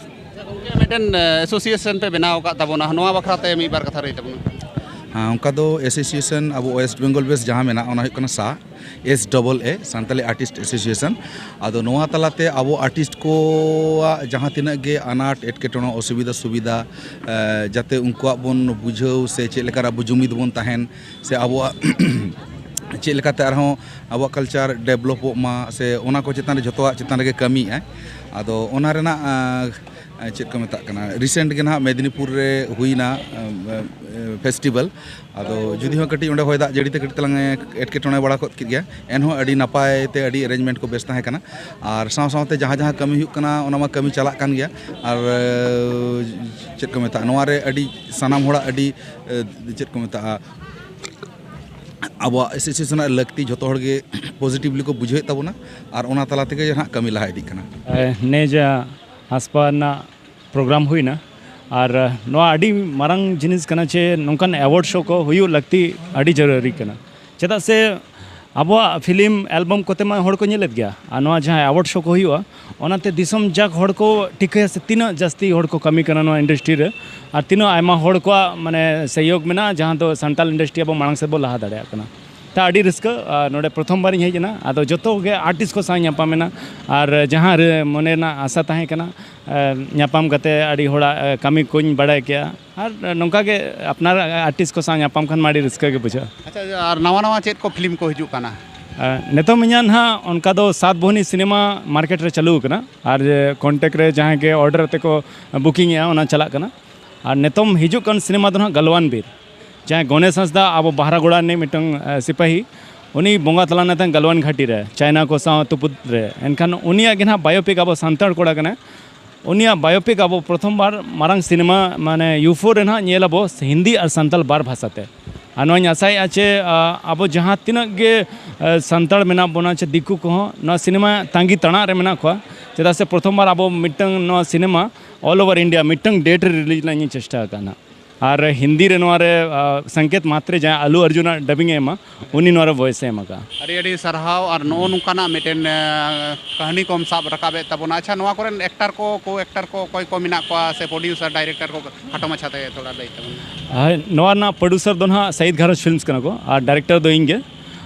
ᱜᱚᱢᱠᱮ, ᱢᱤᱫᱴᱮᱱ, ᱮ, association ᱯᱮ ᱵᱮᱱᱟᱣ ᱟᱠᱟᱫ ᱛᱟᱵᱚᱱᱟ, ᱱᱚᱣᱟ ᱵᱟᱠᱷᱨᱟ ᱛᱮ ᱢᱤᱫ ᱵᱟᱨ ᱠᱟᱛᱷᱟ ᱞᱟᱹᱭ ᱛᱟᱵᱚᱱᱟ᱾ ᱦᱮᱸ, ᱚᱱᱠᱟ ᱫᱚ association ᱟᱵᱚ West Bengal base ᱡᱟᱦᱟᱸ ᱢᱮᱱᱟᱜᱼᱟ, ᱚᱱᱟ ᱦᱩᱭᱩᱜ ᱠᱟᱱᱟ ᱥᱟ, S double A, Santali Artist Association᱾ ᱟᱫᱚ ᱱᱚᱣᱟ ᱛᱟᱞᱟᱛᱮ ᱟᱵᱚ artist ᱠᱚᱣᱟᱜ ᱡᱟᱦᱟᱸ ᱛᱤᱱᱟᱹᱜ ᱜᱮ ᱟᱱᱟᱴ, ᱮᱴᱠᱮᱴᱚᱬᱮ, ᱚᱥᱩᱵᱤᱫᱷᱟ, ᱥᱩᱵᱤᱫᱷᱟ, ᱮ, ᱡᱟᱛᱮ ᱩᱱᱠᱩᱣᱟᱜ ᱵᱚᱱ ᱵᱩᱡᱷᱟᱹᱣ ᱥᱮ ᱪᱮᱫ ᱞᱮᱠᱟᱨᱮ ᱟᱵᱚ ᱡᱩᱢᱤᱫ ᱵᱚᱱ ᱛᱟᱦᱮᱱ, ᱥᱮ ᱟᱵᱚᱣᱟᱜ ᱪᱮᱫ ᱞᱮᱠᱟᱛᱮ ᱟᱨᱦᱚᱸ ᱟᱵᱚᱣᱟᱜ ᱠᱟᱞᱪᱟᱨ ᱰᱮᱵᱷᱞᱚᱯᱚᱜ ᱢᱟ, ᱥᱮ ᱚᱱᱟ ᱠᱚ ᱪᱮᱛᱟᱱ ᱨᱮ ᱡᱷᱚᱛᱚᱣᱟᱜ ᱪᱮᱛᱟᱱ ᱨᱮᱜᱮ ᱠᱟᱹᱢᱤᱭᱮᱫᱼᱟᱭ᱾ ᱟᱫᱚ ᱚᱱᱟ ᱨᱮᱱᱟᱜ, ᱟᱸ, ᱪᱮᱫ ᱠᱚ ᱢᱮᱛᱟᱜ ᱠᱟᱱᱟ, ᱨᱤᱥᱮᱱᱴ ᱜᱮ ᱱᱟᱦᱟᱜ ᱢᱮᱫᱽᱱᱤᱯᱩᱨ ᱨᱮ ᱦᱩᱭᱱᱟ, ᱟᱸ, ᱟᱸ, ᱯᱷᱮᱥᱴᱤᱵᱷᱮᱞ᱾ ᱟᱫᱚ ᱡᱩᱫᱤ ᱦᱚᱸ ᱠᱟᱹᱴᱤᱡ ᱚᱸᱰᱮ ᱦᱚᱭ ᱫᱟᱜ ᱡᱟᱹᱲᱤ ᱛᱮ ᱠᱟᱹᱴᱤᱡ ᱛᱟᱞᱟᱝ ᱮ ᱮᱴᱠᱮᱴᱚᱬᱮ ᱵᱟᱲᱟ ᱜᱚᱫ ᱠᱮᱫ ᱜᱮᱭᱟ, ᱮᱱᱦᱚᱸ ᱟᱹᱰᱤ ᱱᱟᱯᱟᱭ ᱛᱮ ᱟᱹᱰᱤ ᱮᱨᱮᱧᱡᱽᱢᱮᱱᱴ ᱠᱚ ᱵᱮᱥ ᱛᱟᱦᱮᱸ ᱠᱟᱱᱟ᱾ ᱟᱨ ᱥᱟᱶ ᱥᱟᱶᱛᱮ ᱡᱟᱦᱟᱸ ᱡᱟᱦᱟᱸ ᱠᱟᱹᱢᱤ ᱦᱩᱭᱩᱜ ᱠᱟᱱᱟ, ᱚᱱᱟ ᱢᱟ ᱠᱟᱹᱢᱤ ᱪᱟᱞᱟᱜ ᱠᱟᱱ ᱜᱮᱭᱟ᱾ ᱟᱨ, ᱟᱸ, ᱪᱮᱫ ᱠᱚ ᱢᱮᱛᱟᱜᱼᱟ, ᱱᱚᱣᱟ ᱨᱮ ᱟᱹᱰᱤ ᱥᱟᱱᱟᱢ ᱦᱚᱲᱟᱜ ᱟᱹᱰᱤ, ᱟᱸ, ᱪᱮᱫ ᱠᱚ ᱢᱮᱛᱟᱜᱼᱟ, ᱟᱵᱚᱣᱟᱜ ᱮᱥᱳᱥᱤᱭᱮᱥᱚᱱ ᱨᱮᱱᱟᱜ ᱞᱟᱹᱠᱛᱤ ᱡᱷᱚᱛᱚ ᱦᱚᱲ ᱜᱮ ᱯᱚᱡᱤᱴᱤᱵᱷᱞᱤ ᱠᱚ ᱵᱩᱡᱷᱟᱹᱣᱮᱫ ᱛᱟᱵᱚᱱᱟ, ᱟᱨ ᱚᱱᱟ ᱛᱟᱞᱟ ᱛᱮᱜᱮ ᱱᱟᱦᱟᱜ ᱠᱟᱹᱢᱤ ᱞᱟᱦᱟ ᱤᱫᱤᱜ ᱠᱟᱱᱟ᱾ ᱮ, ᱱᱮ ᱡᱟ ᱦᱟᱥᱯᱟ ᱨᱮᱱᱟᱜ ᱯᱨᱳᱜᱨᱟᱢ ᱦᱩᱭᱱᱟ, ᱟᱨ, ᱮ, ᱱᱚᱣᱟ ᱟᱹᱰᱤ ᱢᱟᱨᱟᱝ ᱡᱤᱱᱤᱥ ᱠᱟᱱᱟ ᱡᱮ ᱱᱚᱝᱠᱟᱱ ᱮᱣᱟᱨᱰ ᱥᱳ ᱠᱚ ᱦᱩᱭᱩᱜ ᱞᱟᱹᱠᱛᱤ ᱟᱹᱰᱤ ᱡᱟᱹᱨᱩᱨᱤ ᱠᱟᱱᱟ᱾ ᱪᱮᱫᱟᱜ ᱥᱮ ᱟᱵᱚᱣᱟᱜ ᱯᱷᱤᱞᱢ ᱮᱞᱵᱟᱢ ᱠᱚᱛᱮ ᱢᱟ ᱦᱚᱲ ᱠᱚ ᱧᱮᱞᱮᱫ ᱜᱮᱭᱟ, ᱟᱨ ᱱᱚᱣᱟ ᱡᱟᱦᱟᱸ ᱮᱣᱟᱨᱰ ᱥᱳ ᱠᱚ ᱦᱩᱭᱩᱜᱼᱟ, ᱚᱱᱟᱛᱮ ᱫᱤᱥᱚᱢ ᱡᱟᱠ ᱦᱚᱲ ᱠᱚ ᱴᱷᱤᱠᱟᱹᱭᱟ ᱥᱮ ᱛᱤᱱᱟᱹᱜ ᱡᱟᱹᱥᱛᱤ ᱦᱚᱲ ᱠᱚ ᱠᱟᱹᱢᱤ ᱠᱟᱱᱟ ᱱᱚᱣᱟ ᱤᱱᱰᱟᱥᱴᱨᱤ ᱨᱮ, ᱟᱨ ᱛᱤᱱᱟᱹᱜ ᱟᱭᱢᱟ ᱦᱚᱲ ᱠᱚᱣᱟᱜ ᱢᱟᱱᱮ ᱥᱚᱦᱭᱳᱜᱽ ᱢᱮᱱᱟᱜᱼᱟ, ᱡᱟᱦᱟᱸ ᱫᱚ ᱥᱟᱱᱛᱟᱲ ᱤᱱᱰᱟᱥᱴᱨᱤ ᱟᱵᱚ ᱢᱟᱲᱟᱝ ᱥᱮᱫ ᱵᱚ ᱞᱟᱦᱟ ᱫᱟᱲᱮᱭᱟᱜ ᱠᱟᱱᱟ᱾ ᱛᱟ ᱟᱹᱰᱤ ᱨᱟᱹᱥᱠᱟᱹ, ᱟᱨ ᱱᱚᱰᱮ ᱯᱨᱚᱛᱷᱚᱢ ᱵᱟᱨᱤᱧ ᱦᱮᱡ ᱮᱱᱟ, ᱟᱫᱚ ᱡᱚᱛᱚ ᱜᱮ ᱟᱨᱴᱤᱥᱴ ᱠᱚ ᱥᱟᱶ ᱧᱟᱯᱟᱢ ᱮᱱᱟ, ᱟᱨ ᱡᱟᱦᱟᱸ ᱨᱮ ᱢᱚᱱᱮ ᱨᱮᱱᱟᱜ ᱟᱥᱟ ᱛᱟᱦᱮᱸ ᱠᱟᱱᱟ, ᱮ, ᱧᱟᱯᱟᱢ ᱠᱟᱛᱮ ᱟᱹᱰᱤ ᱦᱚᱲᱟᱜ, ᱮ, ᱠᱟᱹᱢᱤ ᱠᱚᱧ ᱵᱟᱲᱟᱭ ᱠᱮᱜᱼᱟ, ᱟᱨ ᱱᱚᱝᱠᱟ ᱜᱮ ᱟᱯᱱᱟᱨ ᱟᱨᱴᱤᱥᱴ ᱠᱚ ᱥᱟᱶ ᱧᱟᱯᱟᱢ ᱠᱷᱟᱱ ᱢᱟ ᱟᱹᱰᱤ ᱨᱟᱹᱥᱠᱟᱹ ᱜᱮ ᱵᱩᱡᱷᱟᱹᱜᱼᱟ᱾ ᱟᱪᱪᱷᱟ, ᱟᱨ ᱱᱟᱣᱟ ᱱᱟᱣᱟ ᱪᱮᱫ ᱠᱚ ᱯᱷᱤᱞᱢ ᱠᱚ ᱦᱤᱡᱩᱜ ᱠᱟᱱᱟ? ᱮ, ᱱᱤᱛᱚᱝ ᱤᱧᱟᱹᱜ ᱱᱟᱦᱟᱜ ᱚᱱᱠᱟ ᱫᱚ ᱥᱟᱛ ᱵᱳᱦᱱᱤ ᱥᱤᱱᱮᱢᱟ ᱢᱟᱨᱠᱮᱴ ᱨᱮ ᱪᱟᱹᱞᱩ ᱟᱠᱟᱱᱟ, ᱟᱨ ᱡᱮ ᱠᱚᱱᱴᱮᱠᱴ ᱨᱮ ᱡᱟᱦᱟᱸᱭ ᱜᱮ ᱚᱨᱰᱟᱨ ᱟᱛᱮ ᱠᱚ ᱵᱩᱠᱤᱝ ᱮᱜᱼᱟ, ᱚᱱᱟ ᱪᱟᱞᱟᱜ ᱠᱟᱱᱟ᱾ ᱟᱨ ᱱᱤᱛᱚᱝ ᱦᱤᱡᱩᱜ ᱠᱟᱱ ᱥᱤᱱᱮᱢᱟ ᱫᱚ ᱱᱟᱦᱟᱜ ᱜᱟᱞᱣᱟᱱ ᱵᱤᱨ, ᱡᱟᱦᱟᱸᱭ ᱜᱚᱱᱮᱥ ᱦᱟᱸᱥᱫᱟ ᱟᱵᱚ ᱵᱟᱦᱨᱟᱜᱳᱲᱟ ᱨᱤᱱᱤᱡ ᱢᱤᱫᱴᱟᱝ, ᱮ, ᱥᱤᱯᱟᱹᱦᱤ, ᱩᱱᱤ ᱵᱚᱸᱜᱟ ᱛᱟᱞᱟ ᱱᱮᱛᱟᱝ ᱜᱟᱞᱣᱟᱱ ᱜᱷᱟᱴᱤ ᱨᱮ, ᱪᱟᱭᱱᱟ ᱠᱚ ᱥᱟᱶ ᱛᱩᱯᱩᱫ ᱨᱮ᱾ ᱮᱱᱠᱷᱟᱱ ᱩᱱᱤᱭᱟᱜ ᱜᱮ ᱱᱟᱦᱟᱜ ᱵᱟᱭᱳᱯᱤᱠ ᱟᱵᱚ ᱥᱟᱱᱛᱟᱲ ᱠᱚᱲᱟ ᱠᱟᱱᱟᱭ᱾ ᱩᱱᱤᱭᱟᱜ ᱵᱟᱭᱳᱯᱤᱠ ᱟᱵᱚ ᱯᱨᱚᱛᱷᱚᱢ ᱵᱟᱨ ᱢᱟᱨᱟᱝ ᱥᱤᱱᱮᱢᱟ, ᱢᱟᱱᱮ, ᱭᱩ ᱯᱷᱳᱨ ᱨᱮ ᱱᱟᱦᱟᱜ ᱧᱮᱞ ᱟᱵᱚ ᱦᱤᱱᱫᱤ ᱟᱨ ᱥᱟᱱᱛᱟᱲ ᱵᱟᱨ ᱵᱷᱟᱥᱟ ᱛᱮ᱾ ᱟᱨ ᱱᱚᱣᱟᱧ ᱟᱥᱟᱭᱮᱫᱼᱟ ᱪᱮ, ᱟ, ᱟᱵᱚ ᱡᱟᱦᱟᱸ ᱛᱤᱱᱟᱹᱜ ᱜᱮ, ᱟ, ᱥᱟᱱᱛᱟᱲ ᱢᱮᱱᱟᱜ ᱵᱚᱱᱟ ᱪᱮ ᱫᱤᱠᱩ ᱠᱚᱦᱚᱸ ᱱᱚᱣᱟ ᱥᱤᱱᱮᱢᱟ ᱛᱟᱺᱜᱤ ᱛᱟᱲᱟᱜ ᱨᱮ ᱢᱮᱱᱟᱜ ᱠᱚᱣᱟ, ᱪᱮᱫᱟᱜ ᱥᱮ ᱯᱨᱚᱛᱷᱚᱢ ᱵᱟᱨ ᱟᱵᱚ ᱢᱤᱫᱴᱟᱝ ᱱᱚᱣᱟ ᱥᱤᱱᱮᱢᱟ ᱚᱞ ᱳᱵᱷᱟᱨ ᱤᱱᱰᱤᱭᱟ ᱢᱤᱫᱴᱟᱝ ᱰᱮᱴ ᱨᱮ ᱨᱤᱞᱤᱡᱽ ᱨᱮᱱᱟᱜ ᱤᱧ ᱪᱮᱥᱴᱟ ᱟᱠᱟᱫᱼᱟ᱾ ᱟᱨ ᱦᱤᱱᱫᱤ ᱨᱮ ᱱᱚᱣᱟ ᱨᱮ, ᱟ, ᱥᱚᱝᱠᱮᱛ ᱢᱟᱛᱨᱮ ᱡᱟᱦᱟᱸᱭ ᱟᱞᱩ ᱚᱨᱡᱩᱱᱟᱜ ᱰᱟᱵᱤᱝ ᱮ ᱮᱢᱟ, ᱩᱱᱤ ᱱᱚᱣᱟ ᱨᱮ ᱵᱷᱚᱭᱮᱥ ᱮ ᱮᱢ ᱟᱠᱟᱫᱼᱟ᱾ ᱟᱹᱰᱤ ᱟᱹᱰᱤ ᱥᱟᱨᱦᱟᱣ᱾ ᱟᱨ ᱱᱚᱜᱼᱚ ᱱᱚᱝᱠᱟᱱᱟᱜ ᱢᱤᱫᱴᱮᱱ, ᱮ, ᱠᱟᱹᱦᱱᱤ ᱠᱚᱢ ᱥᱟᱵ ᱨᱟᱠᱟᱵᱮᱫ ᱛᱟᱵᱚᱱᱟ᱾ ᱟᱪᱪᱷᱟ, ᱱᱚᱣᱟ ᱠᱚᱨᱮᱱ ᱮᱠᱴᱟᱨ ᱠᱚ, ᱠᱳ ᱮᱠᱴᱟᱨ ᱠᱚ ᱚᱠᱚᱭ ᱠᱚ ᱢᱮᱱᱟᱜ ᱠᱚᱣᱟ, ᱥᱮ ᱯᱨᱚᱰᱭᱩᱥᱟᱨ, ᱰᱟᱭᱨᱮᱠᱴᱚᱨ ᱠᱚ ᱠᱷᱟᱴᱚ ᱢᱟᱪᱷᱟ ᱛᱮ ᱛᱷᱚᱲᱟ ᱞᱟᱹᱭ ᱛᱟᱵᱚᱱ ᱢᱮ᱾ ᱦᱳᱭ, ᱱᱚᱣᱟ ᱨᱮᱱᱟᱜ ᱯᱨᱚᱰᱭᱩᱥᱟᱨ ᱫᱚ ᱱᱟᱦᱟᱜ ᱥᱟᱭᱤᱫ ᱜᱷᱟᱨᱚᱸᱡᱽ ᱯᱷᱤᱞᱢᱥ ᱠᱟᱱᱟ ᱠᱚ, ᱟᱨ ᱰᱟᱭᱨᱮᱠᱴᱚᱨ ᱫᱚ ᱤᱧ ᱜᱮ᱾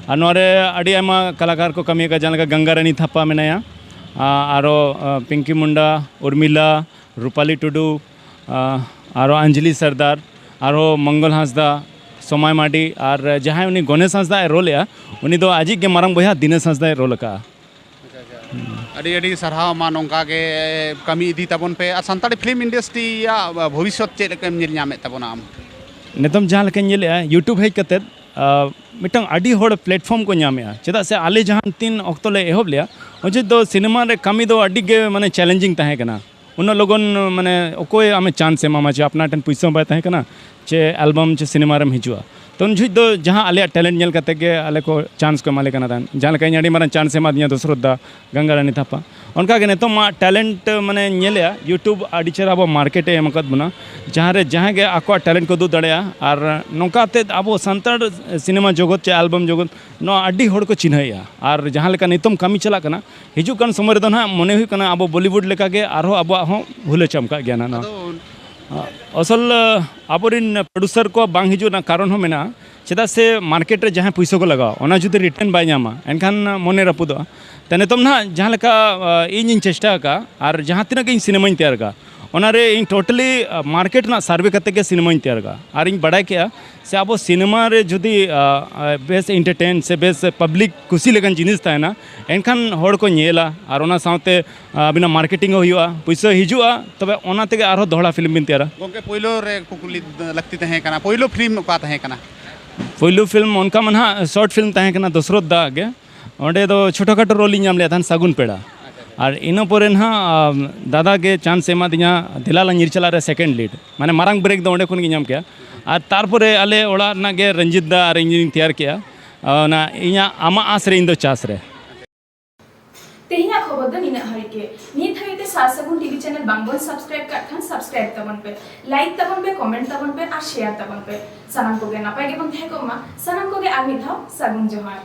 ᱟᱨ ᱱᱚᱣᱟ ᱨᱮ ᱟᱹᱰᱤ ᱟᱭᱢᱟ ᱠᱟᱞᱟᱠᱟᱨ ᱠᱚ ᱠᱟᱹᱢᱤ ᱟᱠᱟᱫ, ᱡᱟᱦᱟᱸ ᱞᱮᱠᱟ ᱜᱟᱝᱜᱟ ᱨᱟᱱᱤ ᱛᱷᱟᱯᱟ ᱢᱮᱱᱟᱭᱟ, ᱟ-, ᱟᱨᱚ, ᱟ, ᱯᱤᱝᱠᱤ ᱢᱩᱱᱰᱟ, ᱩᱨᱢᱤᱞᱟ, ᱨᱩᱯᱟᱞᱤ ᱴᱩᱰᱩ, ᱟ, ᱟᱨᱚ ᱟᱧᱡᱞᱤ ᱥᱟᱨᱫᱟᱨ, ᱟᱨᱚ ᱢᱚᱝᱜᱚᱞ ᱦᱟᱸᱥᱫᱟ, ᱥᱚᱢᱟᱭ ᱢᱟᱨᱰᱤ, ᱟᱨ ᱡᱟᱦᱟᱸᱭ ᱩᱱᱤ ᱜᱚᱱᱮᱥ ᱦᱟᱸᱥᱫᱟᱭ ᱨᱳᱞᱮᱜᱼᱟ, ᱩᱱᱤ ᱫᱚ ᱟᱡᱤᱡ ᱜᱮ ᱢᱟᱨᱟᱝ ᱵᱚᱭᱦᱟ ᱫᱤᱱᱮᱥ ᱦᱟᱸᱥᱫᱟᱭ ᱨᱳᱞ ᱟᱠᱟᱫᱼᱟ᱾ ᱟᱹᱰᱤ ᱟᱹᱰᱤ ᱥᱟᱨᱦᱟᱣ᱾ ᱢᱟ ᱱᱚᱝᱠᱟ ᱜᱮ ᱠᱟᱹᱢᱤ ᱤᱫᱤ ᱛᱟᱵᱚᱱ ᱯᱮ᱾ ᱟᱨ ᱥᱟᱱᱛᱟᱲᱤ ᱯᱷᱤᱞᱢ ᱤᱱᱰᱟᱥᱴᱨᱤᱭᱟᱜ ᱵᱷᱚᱵᱤᱥᱥᱚᱛ ᱪᱮᱫ ᱞᱮᱠᱟᱢ ᱧᱮᱞ ᱧᱟᱢᱮᱫ ᱛᱟᱵᱚᱱᱟ ᱟᱢ? ᱱᱤᱛᱚᱝ ᱡᱟᱦᱟᱸ ᱞᱮᱠᱟᱧ ᱧᱮᱞᱮᱜᱼᱟ, YouTube ᱦᱮᱡ ᱠᱟᱛᱮᱫ ᱟᱨ ᱢᱤᱫᱴᱟᱝ ᱟᱹᱰᱤ ᱦᱚᱲ ᱯᱞᱮᱴᱯᱷᱚᱨᱢ ᱠᱚ ᱧᱟᱢᱮᱜᱼᱟ᱾ ᱪᱮᱫᱟᱜ ᱥᱮ ᱟᱞᱮ ᱡᱟᱦᱟᱸ ᱛᱤᱱ ᱚᱠᱛᱚ ᱞᱮ ᱮᱦᱚᱵ ᱞᱮᱜᱼᱟ, ᱩᱱ ᱡᱚᱦᱚᱜ ᱫᱚ ᱥᱤᱱᱮᱢᱟ ᱨᱮ ᱠᱟᱹᱢᱤ ᱫᱚ ᱟᱹᱰᱤ ᱜᱮ ᱢᱟᱱᱮ ᱪᱮᱞᱮᱧᱡᱤᱝ ᱛᱟᱦᱮᱸ ᱠᱟᱱᱟ᱾ ᱩᱱᱟᱹᱜ ᱞᱚᱜᱚᱱ ᱢᱟᱱᱮ ᱚᱠᱚᱭ ᱟᱢᱮ ᱪᱟᱱᱥ ᱮᱢᱟᱢᱟ ᱡᱮ ᱟᱯᱱᱟᱨ ᱴᱷᱮᱱ ᱯᱩᱭᱥᱟᱹ ᱦᱚᱸ ᱵᱟᱭ ᱛᱟᱦᱮᱸ ᱠᱟᱱᱟ, ᱪᱮ ᱮᱞᱵᱟᱢ ᱪᱮ ᱥᱤᱱᱮᱢᱟ ᱨᱮᱢ ᱦᱤᱡᱩᱜᱼᱟ? ᱛᱚ ᱩᱱ ᱡᱚᱦᱚᱜ ᱫᱚ ᱡᱟᱦᱟᱸ ᱟᱞᱮᱭᱟᱜ ᱴᱮᱞᱮᱱᱴ ᱧᱮᱞ ᱠᱟᱛᱮ ᱜᱮ ᱟᱞᱮ ᱠᱚ ᱪᱟᱱᱥ ᱠᱚ ᱮᱢᱟᱞᱮ ᱠᱟᱱᱟ ᱛᱟᱦᱮᱸᱫ᱾ ᱡᱟᱦᱟᱸ ᱞᱮᱠᱟ ᱤᱧ ᱟᱹᱰᱤ ᱢᱟᱨᱟᱝ ᱪᱟᱱᱥ ᱮ ᱮᱢᱟᱫᱤᱧᱟ ᱫᱚᱥᱨᱚᱛ ᱫᱟ, ᱜᱟᱝᱜᱟ ᱨᱟᱱᱤ ᱛᱷᱟᱯᱟ᱾ ᱚᱱᱠᱟ ᱜᱮ ᱱᱤᱛᱚᱜ ᱢᱟ ᱴᱮᱞᱮᱱᱴ ᱢᱟᱱᱮ ᱧᱮᱞᱮᱜᱼᱟ, YouTube ᱟᱹᱰᱤ ᱪᱮᱦᱨᱟ ᱟᱵᱚ ᱢᱟᱨᱠᱮᱴ ᱮ ᱮᱢ ᱟᱠᱟᱫ ᱵᱚᱱᱟ, ᱡᱟᱦᱟᱸ ᱨᱮ ᱡᱟᱦᱟᱸᱭ ᱜᱮ ᱟᱠᱚᱣᱟᱜ ᱴᱮᱞᱮᱱᱴ ᱠᱚ ᱩᱫᱩᱜ ᱫᱟᱲᱮᱭᱟᱜᱼᱟ᱾ ᱟᱨ ᱱᱚᱝᱠᱟ ᱛᱮ ᱟᱵᱚ ᱥᱟᱱᱛᱟᱲ ᱥᱤᱱᱮᱢᱟ ᱡᱚᱜᱚᱛ ᱪᱮ ᱮᱞᱵᱟᱢ ᱡᱚᱜᱚᱛ ᱱᱚᱣᱟ ᱟᱹᱰᱤ ᱦᱚᱲ ᱠᱚ ᱪᱤᱱᱦᱟᱹᱭᱮᱜᱼᱟ᱾ ᱟᱨ ᱡᱟᱦᱟᱸ ᱞᱮᱠᱟ ᱱᱤᱛᱚᱝ ᱠᱟᱹᱢᱤ ᱪᱟᱞᱟᱜ ᱠᱟᱱᱟ, ᱦᱤᱡᱩᱜ ᱠᱟᱱ ᱥᱚᱢᱚᱭ ᱨᱮᱫᱚ ᱱᱟᱦᱟᱜ ᱢᱚᱱᱮ ᱦᱩᱭᱩᱜ ᱠᱟᱱᱟ ᱟᱵᱚ ᱵᱚᱞᱤᱣᱩᱰ ᱞᱮᱠᱟᱜᱮ ᱟᱨᱦᱚᱸ ᱟᱵᱚᱣᱟᱜ ᱦᱚᱸ ᱦᱩᱞᱟᱹ ᱪᱟᱢᱠᱟᱜ ᱜᱮᱭᱟ ᱱᱟᱦᱟᱜ ᱱᱚᱣᱟ᱾ ᱟᱫᱚ ᱟᱥᱚᱞ ᱟᱵᱚᱨᱮᱱ ᱯᱨᱚᱰᱩᱥᱟᱨ ᱠᱚ ᱵᱟᱝ ᱦᱤᱡᱩᱜ ᱨᱮᱱᱟᱜ ᱠᱟᱨᱚᱱ ᱦᱚᱸ ᱢᱮᱱᱟᱜᱼᱟ᱾ ᱪᱮᱫᱟᱜ ᱥᱮ ᱢᱟᱨᱠᱮᱴ ᱨᱮ ᱡᱟᱦᱟᱸ ᱯᱩᱭᱥᱟᱹ ᱠᱚ ᱞᱟᱜᱟᱣᱟ, ᱚᱱᱟ ᱡᱩᱫᱤ ᱨᱤᱴᱟᱨᱱ ᱵᱟᱭ ᱧᱟᱢᱟ, ᱮᱱᱠᱷᱟᱱ ᱢᱚᱱᱮ ᱨᱟᱹᱯᱩᱫᱚᱜᱼᱟ᱾ ᱛᱚ ᱱᱤᱛᱚᱝ ᱱᱟᱦᱟᱜ ᱡᱟᱦᱟᱸ ᱞᱮᱠᱟ ᱤᱧᱤᱧ ᱪᱮᱥᱴᱟ ᱟᱠᱟᱫᱼᱟ, ᱟᱨ ᱡᱟᱦᱟᱸ ᱛᱤᱱᱟᱹᱜ ᱜᱮ ᱤᱧ ᱥᱤᱱᱮᱢᱟᱧ ᱛᱮᱭᱟᱨ ᱟᱠᱟᱫᱼᱟ, ᱚᱱᱟᱨᱮ ᱤᱧ ᱴᱳᱴᱟᱞᱤ ᱢᱟᱨᱠᱮᱴ ᱨᱮᱱᱟᱜ ᱥᱟᱨᱵᱷᱮ ᱠᱟᱛᱮ ᱜᱮ ᱥᱤᱱᱮᱢᱟᱧ ᱛᱮᱭᱟᱨ ᱟᱠᱟᱫᱼᱟ᱾ ᱟᱨ ᱤᱧ ᱵᱟᱲᱟᱭ ᱠᱮᱜᱼᱟ ᱥᱮ ᱟᱵᱚ ᱥᱤᱱᱮᱢᱟ ᱨᱮ ᱡᱩᱫᱤ ᱵᱮᱥ ᱮᱱᱴᱟᱨᱴᱮᱱ ᱥᱮ ᱵᱮᱥ ᱯᱟᱵᱽᱞᱤᱠ ᱠᱩᱥᱤ ᱞᱮᱠᱟᱱ ᱡᱤᱱᱤᱥ ᱛᱟᱦᱮᱱᱟ, ᱮᱱᱠᱷᱟᱱ ᱦᱚᱲ ᱠᱚ ᱧᱮᱞᱟ, ᱟᱨ ᱚᱱᱟ ᱥᱟᱶᱛᱮ ᱟᱹᱵᱤᱱᱟᱜ ᱢᱟᱨᱠᱮᱴᱤᱝ ᱦᱚᱸ ᱦᱩᱭᱩᱜᱼᱟ, ᱯᱩᱭᱥᱟᱹ ᱦᱤᱡᱩᱜᱼᱟ, ᱛᱚᱵᱮ ᱚᱱᱟ ᱛᱮᱜᱮ ᱟᱨᱦᱚᱸ ᱫᱚᱦᱲᱟ ᱯᱷᱤᱞᱢ ᱵᱤᱱ ᱛᱮᱭᱟᱨᱟ᱾ ᱜᱚᱢᱠᱮ, ᱯᱳᱭᱞᱳ ᱨᱮ ᱠᱩᱠᱞᱤ ᱞᱟᱹᱠᱛᱤ ᱛᱟᱦᱮᱸ ᱠᱟᱱᱟ, ᱯᱳᱭᱞᱳ ᱯᱷᱤᱞᱢ ᱚᱠᱟ ᱛᱟᱦᱮᱸ ᱠᱟᱱᱟ? ᱯᱳᱭᱞᱳ ᱯᱷᱤᱞᱢ ᱚᱱᱠᱟ ᱢᱟ ᱱᱟᱦᱟᱜ ᱥᱚᱨᱴ ᱯᱷᱤᱞᱢ ᱛᱟᱦᱮᱸ ᱠᱟᱱᱟ ᱫᱚᱥᱨᱚᱛ ᱫᱟ ᱜᱮ᱾ ᱚᱸᱰᱮ ᱫᱚ ᱪᱷᱳᱴᱳ ᱠᱷᱟᱴᱳ ᱨᱳᱞ ᱤᱧ ᱧᱟᱢ ᱞᱮᱫ ᱛᱟᱦᱮᱱ, ᱥᱟᱹᱜᱩᱱ ᱯᱮᱲᱟ᱾ ᱟᱨ ᱤᱱᱟᱹ ᱯᱚᱨᱮ ᱱᱟᱦᱟᱜ ᱫᱟᱫᱟ ᱜᱮ ᱪᱟᱱᱥ ᱮ ᱮᱢᱟᱫᱤᱧᱟ ᱫᱮᱞᱟ ᱞᱟᱝ ᱧᱤᱨ ᱪᱟᱞᱟᱜ ᱨᱮ ᱥᱮᱠᱮᱱᱰ ᱞᱤᱰ, ᱢᱟᱱᱮ ᱢᱟᱨᱟᱝ ᱵᱨᱮᱠ ᱫᱚ ᱚᱸᱰᱮ ᱠᱷᱚᱱ ᱜᱮ ᱧᱟᱢ ᱠᱮᱜᱼᱟ᱾ ᱟᱨ ᱛᱟᱨᱯᱚᱨᱮ ᱟᱞᱮ ᱚᱲᱟᱜ ᱨᱮᱱᱟᱜ ᱜᱮ ᱨᱚᱧᱡᱤᱛ ᱫᱟ ᱟᱨ ᱤᱧ ᱛᱮᱭᱟᱨ ᱠᱮᱜᱼᱟ ᱚᱱᱟ ᱤᱧᱟᱹᱜ ᱟᱢᱟᱜ ᱟᱸᱥ ᱨᱮ ᱤᱧ ᱫᱚ ᱪᱟᱥ ᱨᱮ᱾ ᱛᱮᱦᱮᱧᱟᱜ ᱠᱷᱚᱵᱚᱨ ᱫᱚ ᱱᱤᱱᱟᱹᱜ ᱦᱟᱹᱨᱤᱡ ᱜᱮ᱾ ᱱᱤᱛ ᱦᱟᱹᱵᱤᱡ ᱛᱮ ᱥᱟᱨ ᱥᱟᱹᱜᱩᱱ ᱴᱤᱵᱷᱤ ᱪᱮᱱᱮᱞ ᱵᱟᱝ ᱵᱚᱱ ᱥᱟᱵᱥᱠᱨᱟᱭᱤᱵ ᱠᱟᱜ ᱠᱷᱟᱱ ᱥᱟᱵᱥᱠᱨᱟᱭᱤᱵ ᱛᱟᱵᱚᱱ ᱯᱮ, ᱞᱟᱭᱤᱠ ᱛᱟᱵᱚᱱ ᱯᱮ, ᱠᱚᱢᱮᱱᱴ ᱛᱟᱵᱚᱱ ᱯᱮ ᱟᱨ ᱥᱮᱭᱟᱨ ᱛᱟᱵᱚᱱ ᱯᱮ᱾ ᱥᱟᱱᱟᱢ ᱠᱚᱜᱮ ᱱᱟᱯᱟᱭ ᱜᱮᱵᱚᱱ ᱛᱟᱦᱮᱸ ᱠᱚᱜ ᱢᱟ᱾ ᱥᱟᱱᱟᱢ ᱠᱚᱜᱮ ᱟᱨ ᱢᱤᱫ ᱫᱷᱟᱣ ᱥᱟᱹᱜᱩᱱ ᱡᱚᱦᱟᱨ᱾